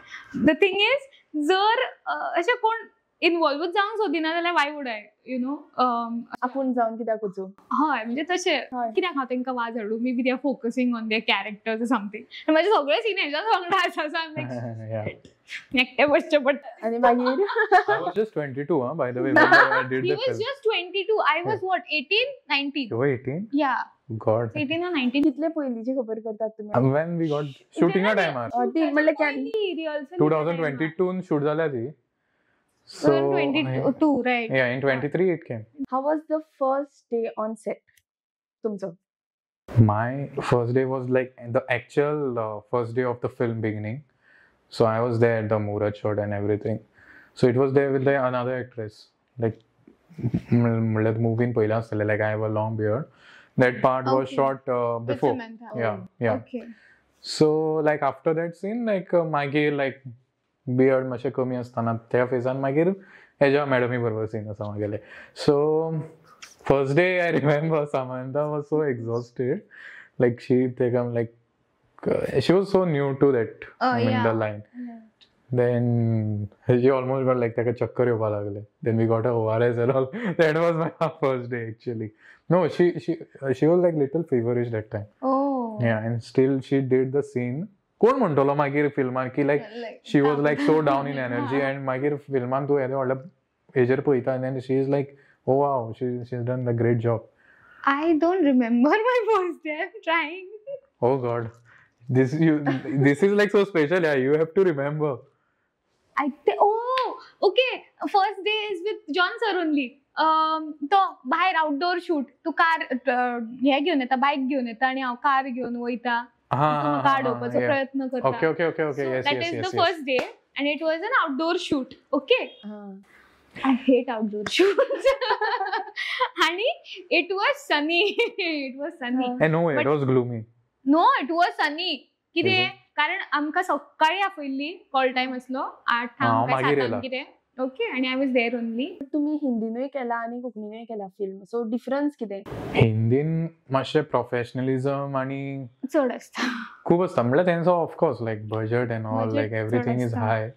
the thing is, जर अशें कोण इनवॉल्वूच जावंक सोदिना जाल्यार why would I? आपूण जावन कित्याक वचूं? हय, म्हणजे तशें कित्याक हांव तांकां वाज हाडूं? Maybe they are focusing on their characters, something. म्हाजे सगळे सीन हेज्याच वांगडा आसा, सो आयम एकटें बसचें पडटा. आनी मागीर? I was just 22, huh, by the way, when I did He the was film. just 22. I was what, 18, 19? You were 18? Yeah. God. 18 or 19. कितले पयलींची खबर करतात तुमी? When we got shooting टायमार. ती म्हणल्यार रिहर्सल. 2022 शूट जाल्या ती. So, 22, right? Yeah, in 23 it came. How was the first day on set तुमचो? My first day was like the actual first day of the film beginning. So I was there at the Muhurat shot and everything. So it was there with the another actress. Like, म्हणल्यार मुवीन पयलें आसतलें, like I have a long beard. That part was shot With before. Samantha. Yeah. So like after that scene, like मागीर like beard मातशें कमी आसतना त्या Fajans मागीर हेज्या मॅडमी बरोबर सीन आसा मागेले. So first day I remember Samantha was so exhausted. Like she तेका like she was so new to that, I mean, the line. Then she almost got like ताका चक्कर येवपा लागले. Then we got her ORS and all. That was my first day actually. No, she was like little feverish that time. Oh. Yeah, and still she did the scene. कोण म्हणटलो मागीर फिल्मान की like she was like so down in energy and मागीर फिल्मान तूं येदे व्हडल्या हेजेर पळयता and then she is like, oh wow, she's done the great job. I don't remember my first day. I'm trying. Oh God, this is like so special. Yeah, you have to remember. Oh, okay. First day is with John sir only. तो भायर outdoor shoot, तूं car हे घेवन येता, बायक घेवन येता आनी हांव कार घेवन वयता, तूं म्हाका आडोवपाचो प्रयत्न करता. That is the first day and it was an outdoor shoot, okay? I hate outdoor shoot. आणि it was sunny, it was sunny. No, it was gloomy. No, it was sunny. कितें, कारण आमकां सकाळी आपयल्ली, कॉल टायम आसलो 8 काय 7 कितें, okay, आनी I was there only. तुमी हिंदीनूय केला आनी कोंकणीनूय केला फिल्म, सो डिफरन्स कितें? हिंदीन मातशें प्रोफेशनलिझम आनी चड आसता. खूब आसता. म्हणल्यार तेंचो of course like budget and all, like everything is high.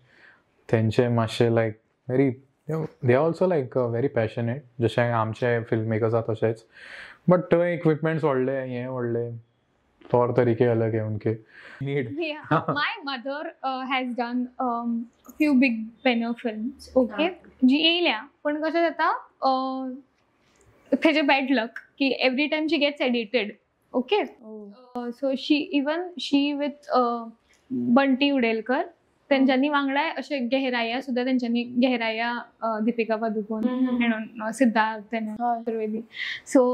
तेंचे मातशें like very, they also like very passionate, जशें आमचे फिल्म मेकर्स आसा तशेंच, बट थंय इक्विपमेंट्स व्हडले, हें व्हडले, तौर तरीके अलग है उनके need. Yeah, my mother has done few big banner films, okay? जी येयल्या, पण कशें जाता, तेजे बॅड लक की every time she gets edited, okay? So she, even she with Bunty Udelkar, तेंच्यांनी वांगडा अशें गेहराया सुद्दां, तेंच्यांनी गेहराया, Deepika Padukone and Siddharth and Chaturvedi. So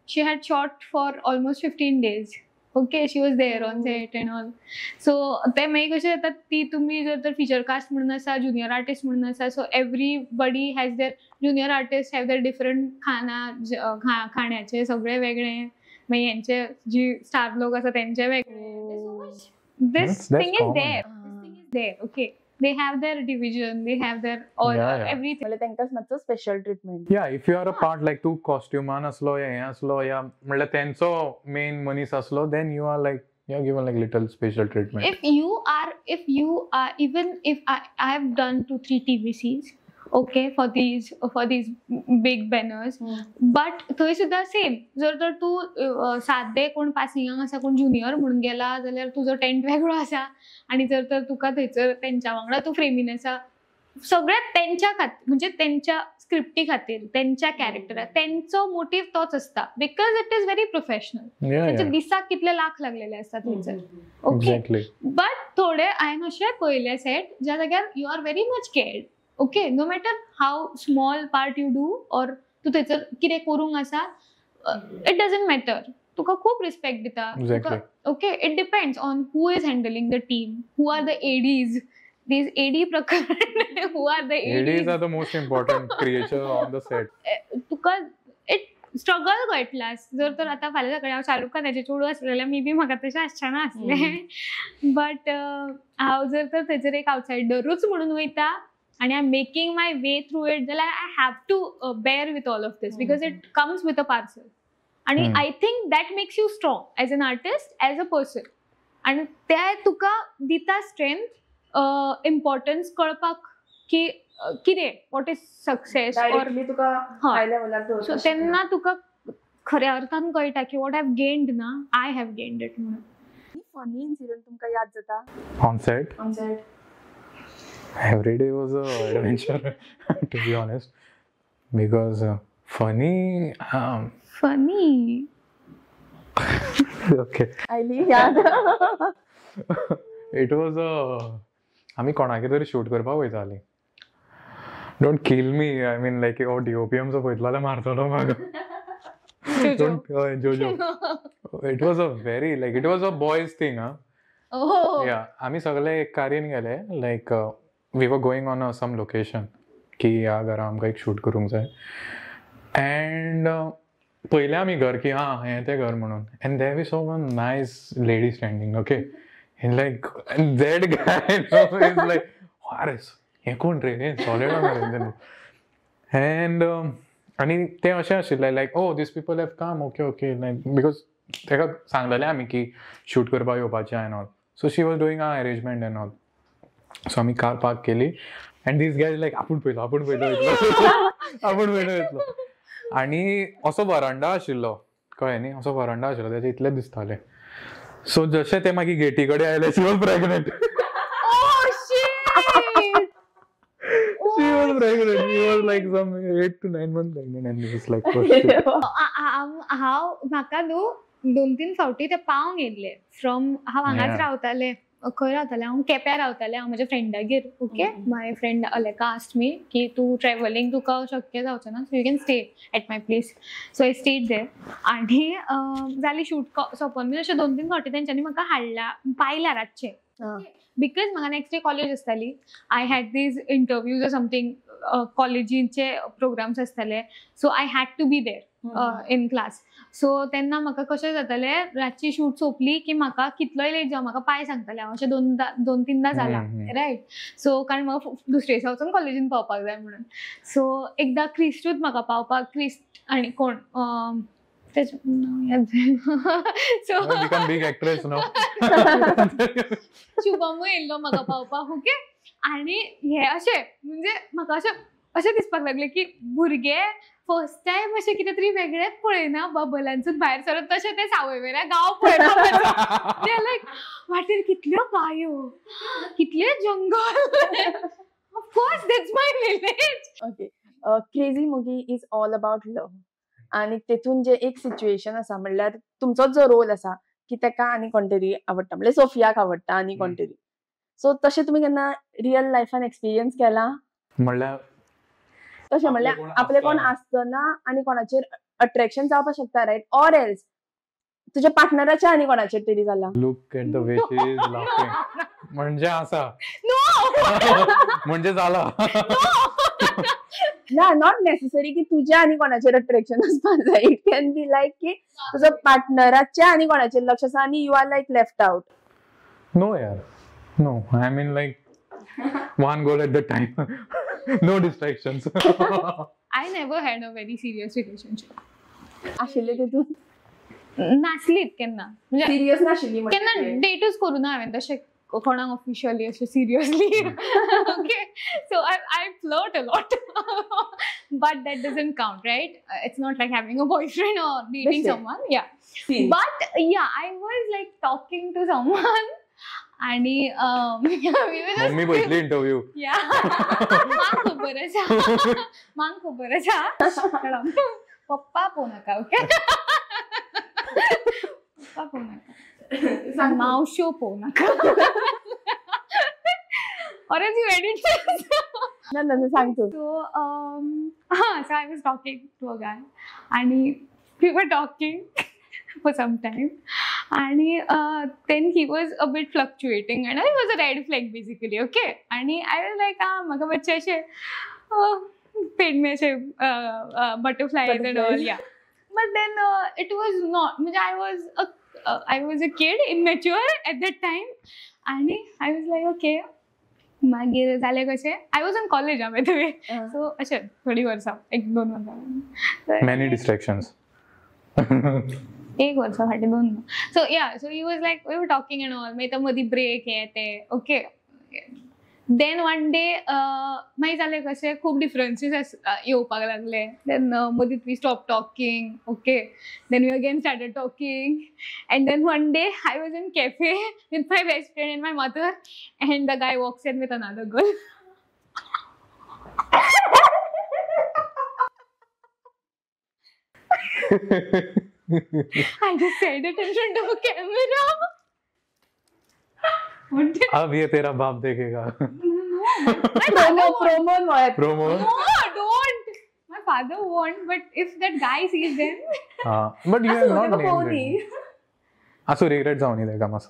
she had shot for almost 15 days, okay? She was there on set and all. So ते मागीर कशें जाता, ती तुमी जर तर फिचर कास्ट म्हणून आसा, ज्युनियर आर्टिस्ट म्हणून आसा, so everybody has their, junior artist have their different खाना, खाण्याचे सगळे वेगळे, मागीर हेंचे जी स्टार लोक आसा तेंचे वेगळे. This That's thing is common. there. This thing is there, okay? They have their division, they have their all, everything. म्हणल्यार तांकांच मातसो special treatment. Yeah, if you are a part, like तूं कॉस्ट्युमान आसलो या हें आसलो या म्हणल्यार तेंचो मेन मनीस आसलो, then you are like, you are given like little special treatment. If you are even if I have done two three TVCs, okay, for these big banners, but थंय सुद्दां सेम, जर तर तूं सादे कोण पासिंगाक आसा, कोण ज्युनियर म्हणून गेला जाल्यार तुजो टेंट वेगळो आसा आनी जर तर तुका थंयसर तेंच्या वांगडा तूं फ्रेमीन आसा, सगळें तेंच्या खातीर, म्हणजे तेंच्या स्क्रिप्टी खातीर, तेंच्या कॅरेक्टरा, तेंचो मोटीव तोच आसता, because it is very professional. तेंच्या दिसाक कितले लाख लागलेले आसता थंयसर, ओके? बट थोडे हांवें अशें पळयले सेट ज्या जाग्यार you are very much cared, okay? No matter how small part you do or तूं थंयसर कितें करूंक आसा, it doesn't matter, तुका खूब रिस्पेक्ट दिता. Okay, it depends on who is handling the team, who are the ADs. These AD प्रकरण, who are the ADs are the most important creature on the set. तुका it struggle कळटला. जर तर आतां फाल्यां सकाळीं हांव शाहरुख खानाचें चेडूं आसलें जाल्यार मे बी म्हाका तशें आसचें ना आसलें, बट हांव जर तर थंयसर एक आवटसायडरूच म्हणून वयता आनी I am making my way through it जाल्यार I have to bear with all of this because it comes with a parcel. आनी I think that makes you strong as an artist, as a person. आनी ते तुका दिता strength, importance कळपाक की कितें, what is success. तुका so तेन्ना तुका खऱ्या अर्थान कळटा की what have gained ना, I have gained it म्हणून. फनी इन्सिडंट तुमकां याद जाता on set? On set every day was a adventure to be honest, because funny funny okay आयली याद. It was a, आमी कोणागे तरी शूट करपाक वयताली. Don't kill me, I mean like हो डीओपी आमचो पळयतलो जाल्यार मारतलो म्हाका. Don't Jojo. It was a very like it was a boys thing. हा या आमी सगळे एक कारीन गेले, like we were going on some location की ह्या घरा आमकां एक शूट करूंक जाय. एंड पयलें आमी घर की हां हें तें घर म्हणून, and there we saw one nice lady standing, okay, and like that guy is like अरे हें कोण रे, हें सॉलिड मरे. एंड आनी तें अशें आशिल्लें like oh these people have come, okay okay, like because ताका सांगलेलें आमी की शूट करपाक येवपाचें and all. So she was doing a arrangement and all. So आमी कार पार्क केली एंड these guys लायक आपूण पयलो आपूण पयलो येतलो आपूण पयलो येतलो. आनी असो वरांडा आशिल्लो, कळ्ळें न्ही, असो वरांडा आशिल्लो, तेजे इतलें दिसतालें. सो जशें ते मागीर गेटी कडेन आयले, she was pregnant. She was pregnant. She was like some 8 to 9 months pregnant and it was like, oh shit. हांव म्हाका न्हू 2-3 फावटी ते पावंक येयल्ले फ्रॉम, हांव हांगाच रावतालें, खंय रावतालें हांव, केप्यां रावतालें हांव म्हज्या फ्रेंडागेर. Okay, my friend Aleka asked me की तूं ट्रॅव्हलिंग तुका शक्य जावचें ना, so you can stay at my place. So I stayed there. आनी जाली शूट सोंपोन बीन अशें 2-3 फावटी तेंच्यांनी म्हाका हाडला पायला रातचें, because म्हाका नेक्स्ट डे कॉलेज आसताली. I had these interviews or something, कॉलेजीचे प्रोग्राम्स आसताले, so I had to be there in class. So तेन्ना म्हाका कशें जातालें, रातची शूट सोंपली की म्हाका कितलोय लेट जावं म्हाका पांय सांगताले हांव, अशें 2-3दा जाला, रायट. सो कारण म्हाका दुसरे दिसा वचून कॉलेजीन पावपाक जाय म्हणून. सो एकदां क्रिस्टूच म्हाका पावपाक, क्रिस्ट आनी कोण शुभमूय येयल्लो म्हाका पावपाक, ओके. आनी हे अशें म्हणजे म्हाका अशें अशें दिसपाक लागलें की भुरगे फर्स्ट टायम अशें कितें तरी वेगळेंच पळयना, बबलांसून भायर सरत तशें ते सावयवेऱ्या गांव पळयता, लायक वाटेर कितल्यो गायो, कितलें जंगल. Of course that's my village. Okay, Crazy Mogi is all about love. आनी तेतून जे एक सिच्युएशन आसा म्हणल्यार तुमचोच जो रोल आसा की तेका आनी कोण तरी आवडटा, म्हणल्यार सोफियाक आवडटा आनी कोण तरी. सो तशें तुमी केन्ना रियल लायफान एक्सपिरियन्स केला? म्हणल्यार तशें म्हणल्यार आपले कोण आसतना आनी कोणाचेर अट्रॅक्शन जावपाक शकता, रायट? ऑर एल्स तुझ्या पार्टनराच्या आनी कोणाचेर तरी जाला? Look at the way she is laughing. म्हणजे आसा म्हणजे जाला ना, not necessary की तुझ्या आनी कोणाचेर अट्रॅक्शन आसपाक जाय. It can be लायक की तुझ्या पार्टनराच्या आनी कोणाचेर लक्ष आसा आनी you are like left out. No यार, no, I mean like one goal at the time, no distractions. I never had a very serious relationship. आशिल्ले तितून नासलीत केन्ना, म्हणजे सिरियस नाशिल्ली, केन्ना डेटूच करूं ना हांवें तशें कोणाक ऑफिशियली अशें seriously. Okay, so I flirt a lot but that doesn't count, right? It's not like having a boyfriend or dating someone. Yeah, but yeah, I was like talking to someone आणि mummy पळयतली interview. या, मांक खबर आसा, मांक खबर आसा, पप्पा पळोवं नाका, okay, पप्पा पळोवं नाका, मावश्यो पळोवं नाका. Or else you edit this. ना ना, सांग तू. So so I was talking to a guy and we were talking for some time. आणि then he was a bit fluctuating and I was a red flag basically, okay. आणि I was like आ म्हाका मातशें अशें पेडमे अशें butterflies and all, yeah. But then it was not, म्हणजे I was a kid, immature at that time. आणि I was like okay. मागीर जालें कशें, I was in college by the way, so अशें थोडीं वर्सां, एक दोन वर्सां, मेनी डिस्ट्रॅक्शन्स, एक वर्सा फाटीं दोन. So yeah, so he was like we were talking and all, मागीर मदीं ब्रेक हे ते, ओके. Then one day मागीर जालें कशें, खूब डिफरन्सीस येवपाक लागले. देन मदीं we stop talking, okay. Then we again started talking and then one day I was in cafe with my best friend and my mother and the guy walks in with another girl. I just said it in front of a camera. अब ये तेरा बाप देखेगा. Promo promo. No, don't. My father won't, but if that guy sees them. हाँ, but you have not named it. आसो regret जावनी देगा मासो.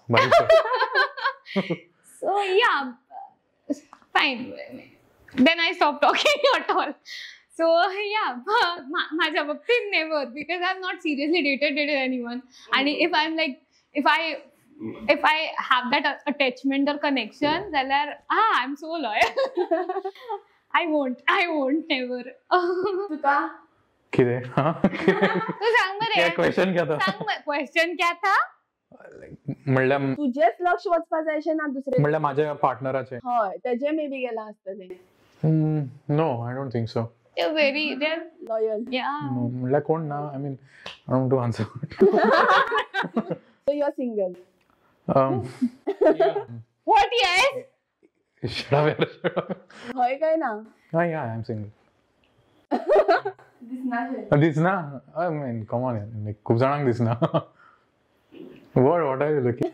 So yeah, fine. Then I stopped talking at all. So yeah, माझ्या बाबतीत never, because I have not seriously dated anyone. And if I'm like, if I have that attachment or connection, जाल्यार I'm so loyal. I won't never. तुका कितें? तू सांग मरे, question क्या था? सांग क्वेश्चन क्या था? म्हणल्यार तुजेच लक्ष वचपा जाय अशें ना, दुसरे म्हणल्यार माझ्या पार्टनराचे. हय, तेजे मे बी गेला आसतलें. No, I don't think so. They're very, they're loyal. Yeah. म्हणल्यार कोण ना, I mean I don't want to answer. So you are single? What? Yes. Shut up, yaar, shut up. हय काय ना? Yeah, I am single. दिसना? दिसना? I mean, come on, yaar. Like, खूप जाणांक दिसना. What are you looking?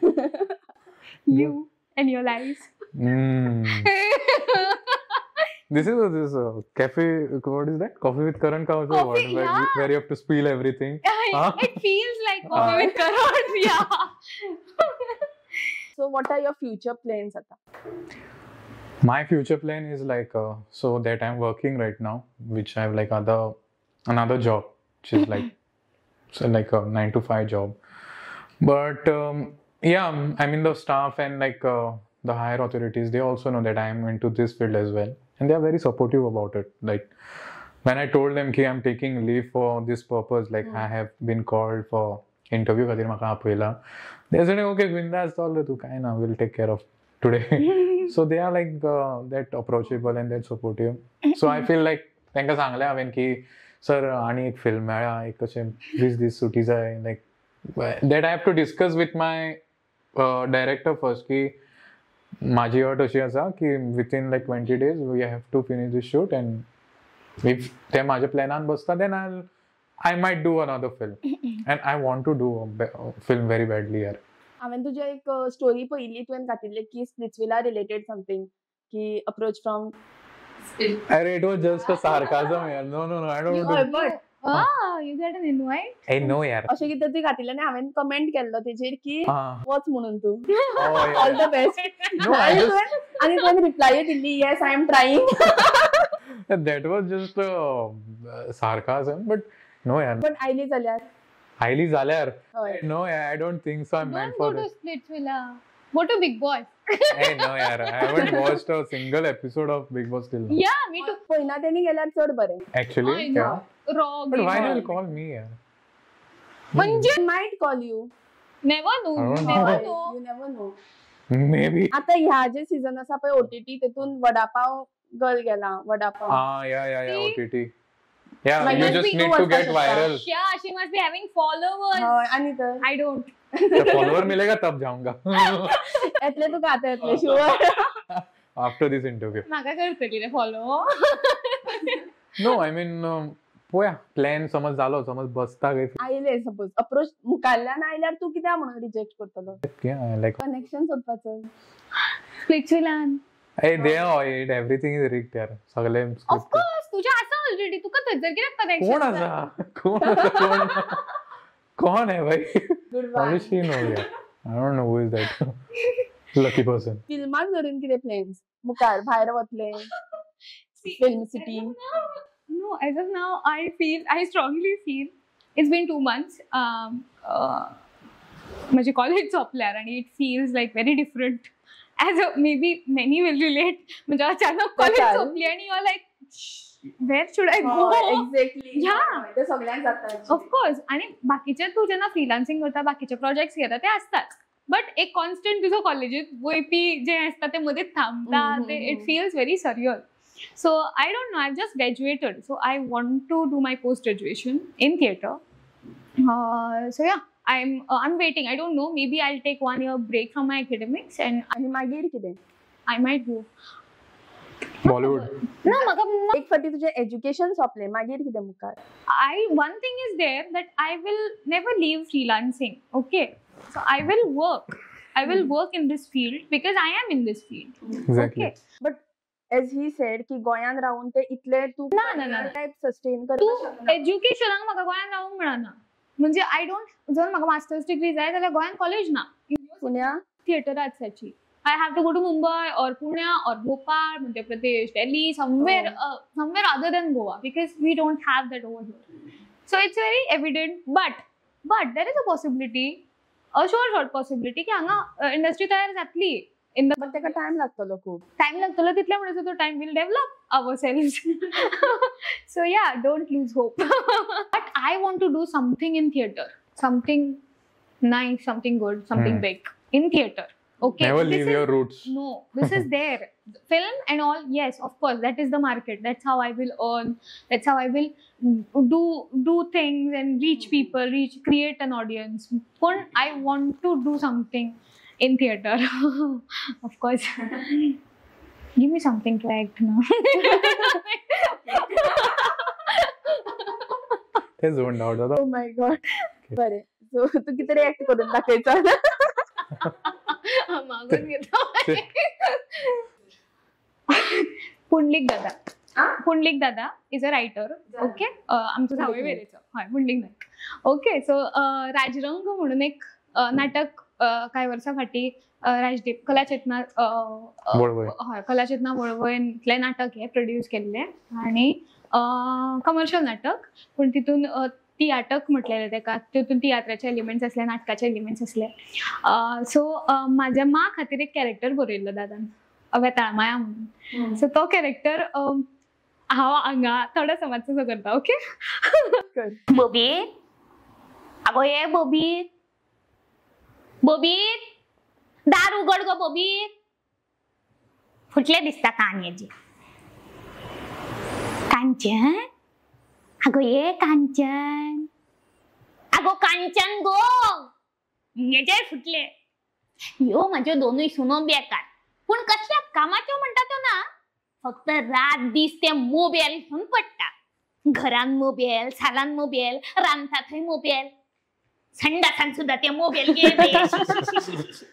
You and your lies. This is this cafe, what is that? Coffee with Karan ka also, coffee, what? Yeah. Where you have to spill everything. It feels like coffee with Karan, yeah. So what are your future plans, Ata? My future plan is like, so that I'm working right now, which I have like another job, which is like, so like a 9 to 5 job. But yeah, I mean the staff and like the higher authorities, they also know that I am into this field as well. And they are very supportive about it. Like when I told them ki I'm taking leave for this purpose, like I have been called for interview खातीर म्हाका आपयला, they said okay बिंदास चल तू, काय ना, we'll take care of today. So they are like that approachable and that supportive. So I feel like तांकां सांगलें हांवें की सर आनी एक फिल्म मेळ्ळा, एक कशें 20 दीस सुटी जाय, like that I have to discuss with my director first की माझी अट अशी आसा की within like 20 days we have to finish this shoot, and if ते माझ्या प्लॅनान बसता then I might do another film, and I want to do a film very badly यार. हांवें तुजी एक स्टोरी पळयली, तुवें घातिल्ली की स्प्लिट्सविला रिलेटेड समथींग, की अप्रोच फ्रॉम. अरे it was just a sarcasm यार. No no no, I don't want to. You get an invite? Hey, no यार. अशें कितें तरी घातिल्लें आनी हांवें कमेंट केल्लो तेजेर की वच म्हणून तूं, ऑल the best. आनी तुवें reply Delhi yes I am trying. That was just sarcasm, but no यार. पण आयली जाल्यार? आयली जाल्यार no I don't think so, I am meant for this. Don't go to Splitsvilla. Go to Bigg Boss. Hey, no yaar, I haven't watched a single episode of Bigg Boss till now. Yeah, me too. पयना तेणी गेल्यार चड बरें. Actually, yeah. Raw. But why they will call me yaar? म्हणजे might call you. Never know. Never know. You never know. Maybe. आता ह्या जे season आसा पळय OTT, तेतून वडापाव गर्ल गेला, vada pav. Ah, yeah, yeah, yeah, OTT. Yeah, you just need to get viral. Yeah, she must be having followers. हय, आणि तर I don't. Follower मिलेगा तब जाऊंगा. एतले तुका आता येतले sure. After this interview. म्हाका करतली रे follow. No, I mean, पोया प्लॅन समज जालो, समज बसता काय आयले, सपोज अप्रोच मुखाल्ल्यान आयल्यार तूं कित्याक म्हणून रिजेक्ट करतलो? लायक कनेक्शन सोदपाचो स्प्लिट्सविलान. Hey, they are it, everything is rigged यार, सगळे. Of course, तुझ्या आसा ऑलरेडी, तुका थंयसर कित्याक कनेक्शन? कोण आसा? कोण आसा? कौन है भाई? Good How does she know? Yeah. I don't know who is that lucky person. फिल्माक धरून कितें प्लॅन्स मुखार भायर वतले film city? No, as of now, I strongly feel it's been 2 months. म्हणजे कॉलेज सोंपल्यार आणि it feels like very different, as a maybe many will relate. म्हणजे अचानक college चाल. सोंपली आणि you are like, where should I go? Exactly. ते सगळ्यांक जाता. ऑफकोर्स, आणि बाकीचे तूं जेन्ना फ्रिलान्सिंग करता, बाकीचे प्रोजेक्ट्स घेता ते असतात, बट एक कॉन्स्टंट तुजो कॉलेजीत वयपी जे आसता ते मदींच थांबता ते it feels very surreal. So I don't know, I just graduated, so I want to do my post graduation in theatre. So yeah, I am waiting. I don't know, maybe I take one year break from my academics and आणि मागीर कितें? I might go Bollywood. ना म्हाका एक फावटी तुजें education सोंपलें, मागीर कितें मुखार? I one thing is there that I will never leave freelancing. Okay. So I will work. I will work in this field because I am in this field. Exactly. Okay. As he said की गोंयान रावून ते इतले तूं ना, ना, ना. Type sustain तूं करपाक शकना. एज्युकेशनाक म्हाका गोंयान रावूंक मेळना. म्हणजे I don't, जर म्हाका मास्टर्स डिग्री जाय जाल्यार गोंयान कॉलेज ना पुण्या theatre आर्ट्साची. I have to go to Mumbai or Pune or Bhopal, Madhya Pradesh, Delhi, somewhere somewhere other than Goa, because we don't have that over here. So it's very evident, but there is a possibility, a sure shot possibility की हांगा industry तयार जातली in the but तेका time लागतलो खूब. Time लागतलो तितले म्हणसर तो time we'll develop ourselves. So yeah, don't lose hope, but I want to do something in theatre, something nice, something good, something big in theatre, okay? Never This leave is your roots. No, this is there. Film and all, yes, of course, that is the market. That's how I will earn. That's how I will do things and reach people, reach, create an audience. But I want to do something in theater, of course. Give me something to act now. ते zone out जाता. ओ my God, बरें, so तूं कितें तरी act करून दाखयता? मागून घेता. पुंडलीक दादा. आ? पुंडलीक दादा is a writer, okay? आमचो सावयवेरेचो, हय, पुंडलीक नायक, ओके. सो राजरंग म्हणून एक नाटक कांय वर्सां फाटीं राजदीप कलाचेतना वळवय. हय, कलाचेतना वळवयंतलें नाटक हें प्रोड्यूस केल्लें आनी कमर्शियल नाटक, पूण तितून तियाटक म्हटलेलें तेका. तितून तियात्राचे एलिमेंट्स आसले, नाटकाचे एलिमेंट्स आसले. सो म्हाज्या मा खातीर एक कॅरेक्टर बरयल्लो दादान, वेताळमाया म्हणून. सो तो कॅरेक्टर हांव हांगा थोडोसो मातसो करता, ओके? कर. बबी, अगो ये बबी, बबी, दार उघड गो बबी. फुटले दिसता कान हेजे. कांचन, अगो ये कांचन, अगो कांचन गो, हेजे फुटले. ह्यो म्हाज्यो दोनूय सुनो बेकार, पूण कसल्या कामाच्यो म्हणटा त्यो ना. फक्त रात दीस ते मोबायल घेवन पडटा. घरान मोबायल, सालान मोबायल, रांदता थंय मोबायल, संडासान सुद्धा ते मोबायल घे बाई. शी, शी, शी, शी, शी.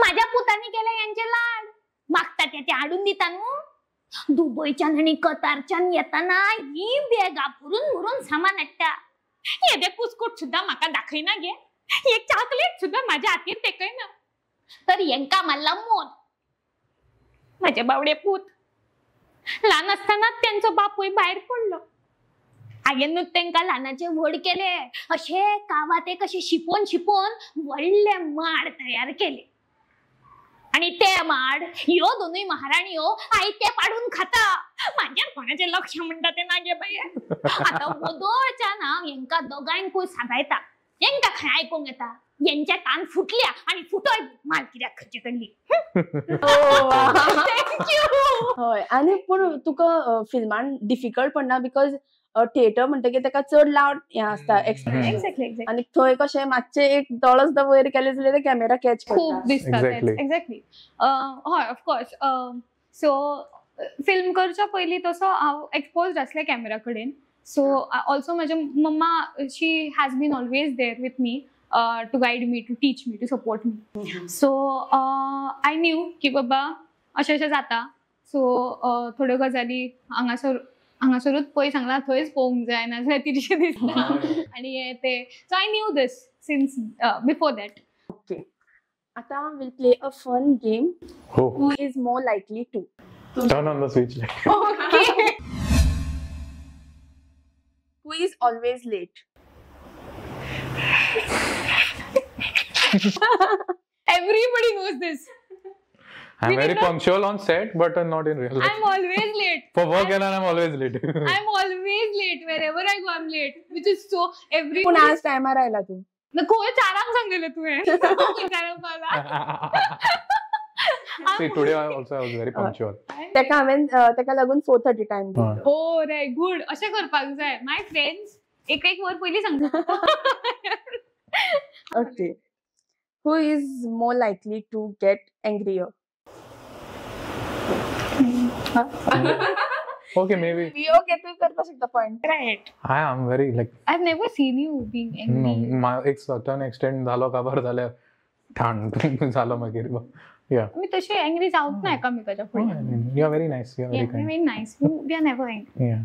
माझ्या पुतांनी केले यांचे लाड. मागता ते ते हाडून दिता न्हू. दुबयच्यान आनी कतारच्यान येताना ही बॅगां भरून भरून सामान हाडटा. येदे कुस्कूट सुद्धा म्हाका दाखयना गे, एक चॉकलेट सुद्धा माझ्या हातीर तेकयना. तर हेंका मारला मोद. माझे बावडे पूत ल्हान आसतनाच तेंचो बापूय भायर पडलो. हांवेनूच तेंकां ल्हानाचे व्हड केले. अशे कावाते कशे शिपोवन शिपोवन व्हडले माड तयार केले आणि ते माड ह्यो दोनूय महाराणयो आयते पाडून खाता. म्हाजेर कोणाचें लक्ष म्हणटा तें ना गे बाये. आतां वदोळच्यान हांव हेंकां दोगांयकूय सादायता. हेंकां खंय आयकूंक येता? हेंचे कान फुटल्या आनी फुटोय माल कित्याक खंयचे कडली. Thank you. हय, आनी पूण तुका फिल्मान डिफिकल्ट पडना? Because theatre म्हणटकीर तेका चड लावड हें आसता, एक्सप्रेशन. एक्झॅक्टली. आनी थंय कशें मातशें एक दोळो सुद्दां वयर केले जाल्यार ते कॅमेरा कॅच खूप करता. दिसता. एक्झॅक्टली, हय, ऑफकोर्स. सो फिल्म करच्या पयलीं तसो हांव एक्सपोज आसलें कॅमेरा कडेन. सो ऑल्सो म्हजे मम्मा, she has been always there with me to guide me, to teach me, to support me. So I knew की बाबा अशें अशें जाता. सो थोड्यो गजाली हांगासर हांगासरूच पळय सांगला, थंयच पळोवंक जाय, नाजाल्यार तिरशें दिसता. आणि हे ते. So I knew this since before that. Okay, आता we'll play a fun game. हो. Who is more likely to? Turn on the switch. Okay. Who is always late? Everybody knows this. I'm We very did not- punctual on set, but not in real life. I'm always late. For work and I'm always late. I'm always late. Wherever I go, I'm late. Which is so every. पूण आज टायमार आयला तूं. खंय चारांक सांगलेलें तुवें? चारांक पावला. See, today I also I was very punctual. तेका हांवें तेका लागून 4:30 टायम दिलो. हो रे, गुड. अशें करपाक जाय. My friends एक एक वर पयलीं सांगता. Okay, who is more likely to get angrier? Okay, maybe. Okay, तूं करपाक शकता point. Right. I am very like. I've never seen you being angry. No, एक certain extent झालो काबार झाल्यार ठाण झालो मागीर. Yeah. मी तशी angry जावच ना एकामेकाच्या Oh, फुडें. I mean, you are very nice. You are very Yeah, kind. very nice. We are never angry. Yeah.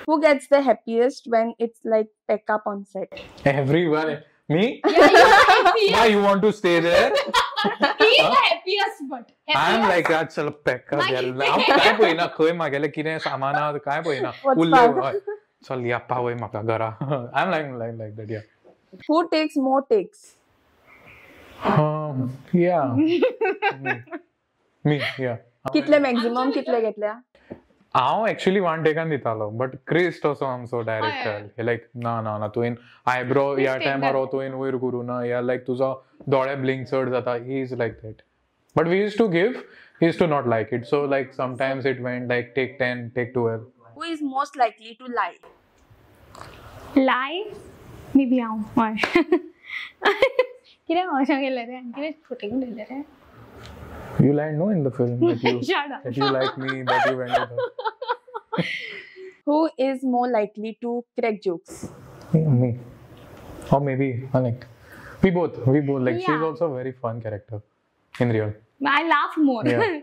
Who gets the happiest when it's like pack up on set? Everyone. Me? Yeah, you are happiest. Why you want to stay there? He is the happiest, but. I am like, चल pack up यार. हांव काय पळयना खंय मागेलें कितें सामान आहा काय पळयना. उरलें हय. चल या पावय म्हाका घरा. I am like that. Yeah. Who takes more takes? Yeah. Me, yeah. कितले मॅक्झिमम कितले घेतल्या? हांव एक्चुअली वन टेकान दितालो, बट क्रिस तसो आमचो डायरेक्टर लायक ना ना ना तुवें आयब्रो ह्या टायमार हो तुवें वयर करूं ना, या लायक तुजो दोळे ब्लिंक चड जाता. He is like that. But we used to give, he used to not like it. So like sometimes it went like take 10, take 12. Who is most likely to lie? Lie? Maybe हांव. हय. कितें अशें केलें रे? कितें फटींग उलयलें रे? You lied, no, in the film that you, Shut up. that you like me, that you went with her. Who is more likely to crack jokes? Yeah, me. Or maybe like we both like, yeah. She's also a very fun character in real. I laugh more. Yeah.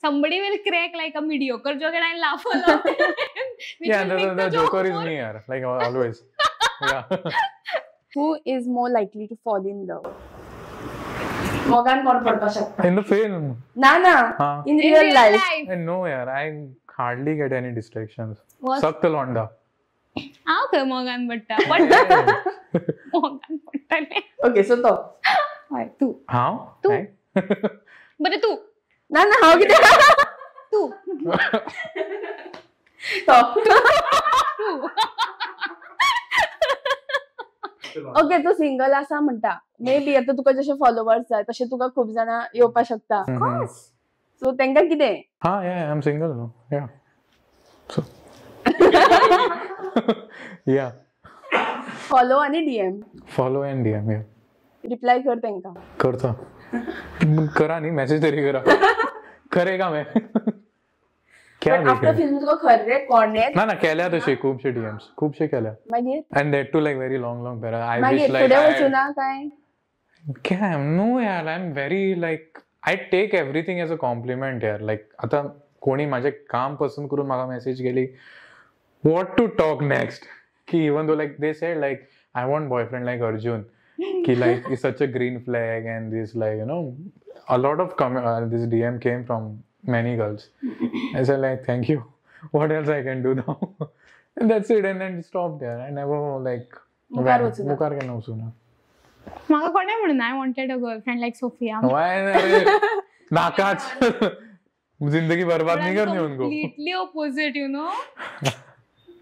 Somebody will crack like a mediocre joke and I laugh a lot. Yeah, the joker is me, yaar. Like always. Yeah. Who is more likely to fall in love? मोगान कोण पडपाक शकता? In the film. ना ना. In real life. No yaar, I hardly get any distractions. सख्त लोंडा. हांव खंय मोगान पडटा? मोगान पडटलें. Okay, so तो. हय, तूं. हांव? तूं. बरें तूं. ना ना हांव कितें? तूं. तो. तूं. ओके, तूं सिंगल आसा म्हणटा. मे बी आतां तुका जशे फॉलोवर्स जाय तशे तुका खूब जाणां येवपाक शकता. सो तेंका कितें? हा, yeah, I am single no. Yeah. So yeah. Follow आनी DM. Follow and DM, yeah. Reply कर तेंका. करता. करा न्ही, मॅसेज तरी करा. खरें काम हें. आफ्टर फिल्म तुका खरें कोणें ना ना केल्या तशे खुबशे डीएम्स, खुबशे केल्या. मागीर and that too like very long long para. I wish like फुडें वचूना काय? काय नो यार, I am very like I take everything as a compliment यार. लायक आतां कोणी म्हाजें काम पसंत करून म्हाका मॅसेज केली, what to talk next की even though like they said like I want boyfriend like Arjun की like is such a green flag and this like you know a lot of this DM came from many girls. I said like thank you, what else I can do now? And that's it, and then stopped there. I never like मुखार वचूना. मुखार केन्ना वचूना. म्हाका कोणें म्हणून I wanted a girlfriend like Sophia. Why? नाकाच जिंदगी बर्बाद नहीं करनी उनको. Completely opposite, you know.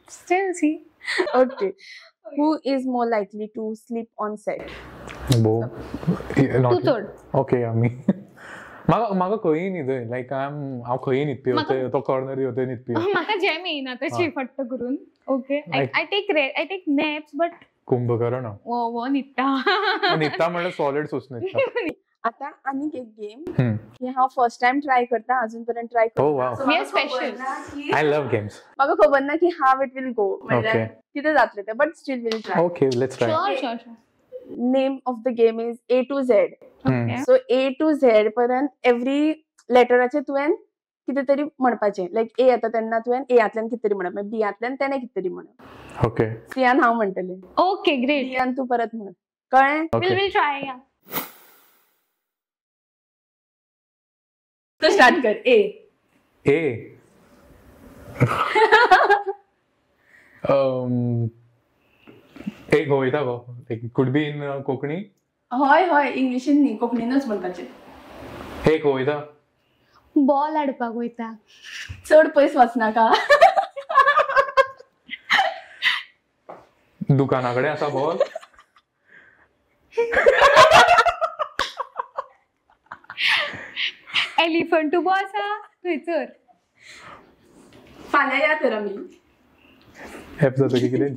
Still see. Okay, who is more likely to sleep on set? बो तू चड. Okay, yeah, me. म्हाका म्हाका खंयी न्हिदय लायक I am हांव खंयी न्हिदपी, तो कॉर्नर थंय न्हिदपी. म्हाका जॅम येयना तशी फट्ट करून. Okay, I take naps but Kumbhakarna वो वो न्हिदता. न्हिदता म्हणल्यार सॉलिड सूस न्हिदता. आता आनीक एक गेम की हांव फर्स्ट टायम ट्राय करता, अजून पर्यंत try Oh wow. We are special. I love games. म्हाका खबर ना की how it will go, म्हणल्यार कितें जातलें तें, but still will try. Okay, let's try. Sure sure sure. Name of the game is A to Z. Okay. So A to Z पर्यंत every लेटराचे तुवें कितें तरी म्हणपाचें. लायक ए येता तेन्ना तुवें एयांतल्यान कितें तरी म्हणप, मागीर बियांतल्यान तेणें कितें तरी म्हणप. ओके. सियान हांव म्हणटलें. Okay great. बियान तूं परत म्हण. कळ्ळें? Okay. Will try. या. तूं स्टार्ट कर. ए. ए एक वयता गो, could be in Konkani. हय हय, इंग्लिशीन न्ही, कोंकणीनच म्हणपाचें. एक वयता. बॉल हाडपाक वयता. चड पयस वचनाका. दुकाना कडेन आसा बॉल. एलिफंट उबो आसा थंयसर. फाल्यां या तर आमी. एप जाता की कितें?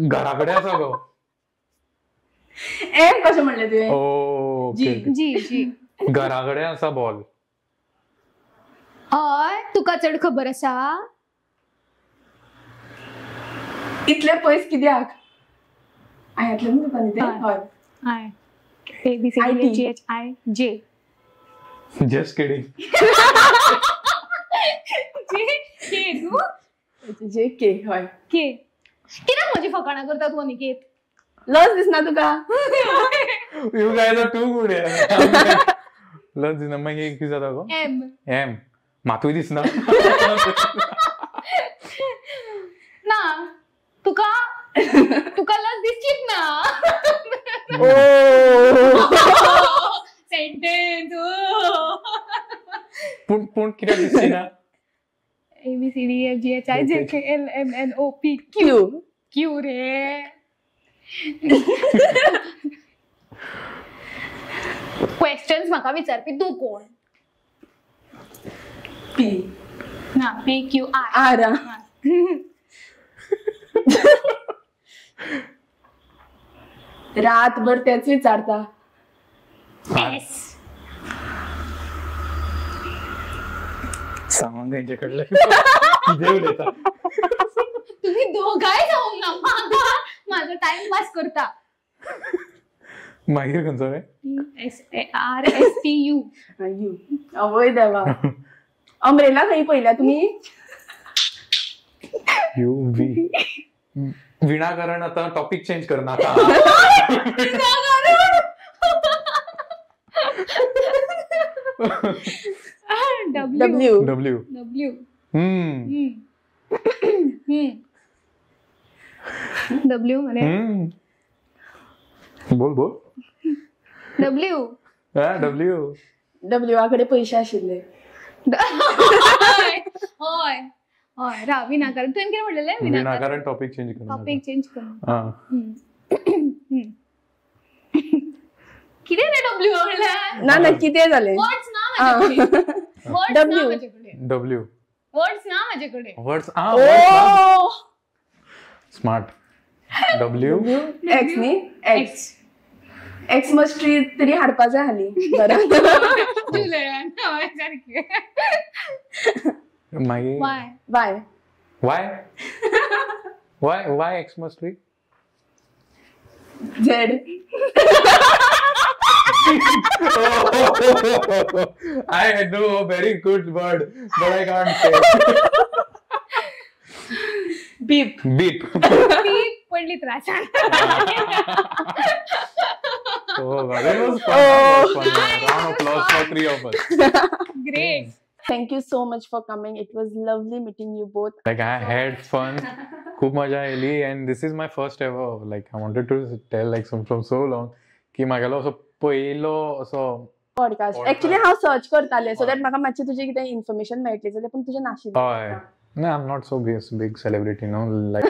घरा कडेन आसा गो. एम कशें म्हणलें तुवें? ओके. जी जी. घरा कडेन आसा बॉल. हय, तुका चड खबर आसा. इतले पयस कित्याक? आयांतल्यान तुका न्ही तें? हय. I A B C D G H I J. Just kidding. J K तूं? जे के. हय. के. कित्याक म्हजी फकाणां करता तूं अनिकेत? लज दिसना तुका? You guys are too good यार. लज दिसना. मागीर कितें जाता गो? एम. एम मातूय दिसना. ना तुका तुका लज दिसलीच ना. सेंटेन्स. पूण पूण कित्याक दिसची ना? A B C D F G H I J K L M N O P Q. Q रे. क्वेश्चन्स म्हाका विचारपी तूं कोण? पी. ना, पी क्यू आर. आर. रातभर तेच विचारता. एस. सांगूंक तेंचे कडल्यान कितें उलयता. तुम्ही दोगांय जावंक ना, म्हाका म्हाजो टायम पास करता. मागीर खंयचो रे? S A R S T U. U. आवय देवा. अम्ब्रेला खंय पळयल्या तुमी? You V. विनाकारण आता टॉपिक चेंज करनाका. डब्ल्यू. डब्ल्यू. डब्ल्यू. डब्ल्यू मरे. बोल बोल. डब्ल्यू. हा डब्ल्यू. डब्ल्यू कडेन पयशे आशिल्ले. हय हय हय. राव, विनाकारण तुवें कितें म्हणलेलें? विनाकारण टॉपिक चेंज करनाका. टॉपिक चेंज कर. कितें रे डब्ल्यू म्हणल्यार? ना ना, कितें जालें? वर्ड्स ना म्हाजे कडेन. वर्ड्स ना म्हाजे कडेन. डब्ल्यू. वर्ड्स ना म्हाजे कडेन. वर्ड्स. स्मार्ट. डब्ल्यू. एक्स न्ही? एक्स. एक्स मस्ट ट्री तरी हाडपा जाय हालीं. बरें. सारकें. मागीर Y. Y. Y. Y Y Xmas tree. Z. I know a very good word, but I can't say. Beep. Beep. Beep पडली त्रासान. Oh God, it was fun. It was fun. Round of applause for three of us. Great. Thank you so much for coming. It was lovely meeting you both. Like I had fun. खूप मजा आयली and this is my first ever. Like I wanted to tell like some from so long की म्हागेलो असो पयलो असो podcast. Actually हांव search करतालें सो that म्हाका मातशें तुजें कितें इन्फॉर्मेशन मेळटलें जाल्यार, पूण तुजें नाशिल्लें. हय. ना, I am not so big celebrity no like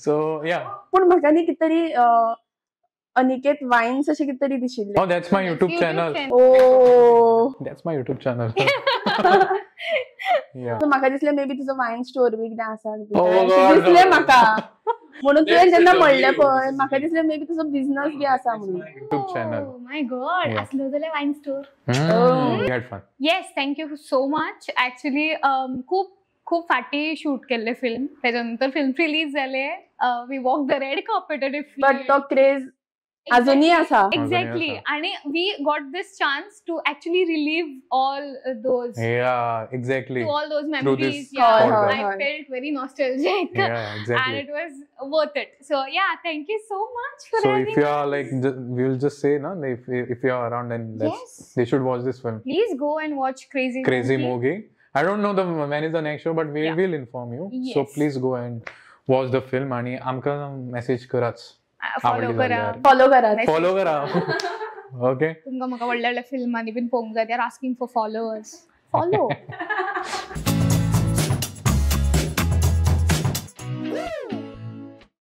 so yeah. पूण म्हाका न्ही कितें तरी अनिकेत वायन्स अशें कितें तरी दिशिल्लें. Oh, that's my YouTube channel. Oh, that's my YouTube channel. Yeah. So म्हाका दिसलें मे बी तुजो वायन स्टोर बी कितें आसा दिसलें म्हाका, म्हणून तुवें जेन्ना म्हणलें पळय म्हाका दिसलें मे बी तुजो बिझनस बी आसा म्हणून. YouTube channel. Oh my God, आसलो जाल्यार wine store. We had fun. Yes, thank you so much. Actually खूप खूप फाटी शूट केल्ले फिल्म, त्याच्या नंतर फिल्म रिलीज जाले. We walk the red carpet. But तो क्रेज अजूनही आसा. एक्झॅक्टली. आसा. आणि we got this chance to actually relive all those to all those Through memories. this Yeah, हय, हय, I हय. felt very nostalgic. And it was worth it. So yeah, thank you so much for So having if you are us. Like, we will just say ना, if you are around, then Yes. They should watch this film. Please go and watch Crazy Crazy Monkey. Mogi. I don't know the when is the next show, but we will inform you. So please go and watch the film आणि आमकां message कराच. Follow आवडली करा. जाल्यार. Follow करात. Message. Follow करा. Okay. तुमकां म्हाका व्हडल्या व्हडल्या फिल्मांनी बीन पळोवंक जाय. They are asking for followers. Follow.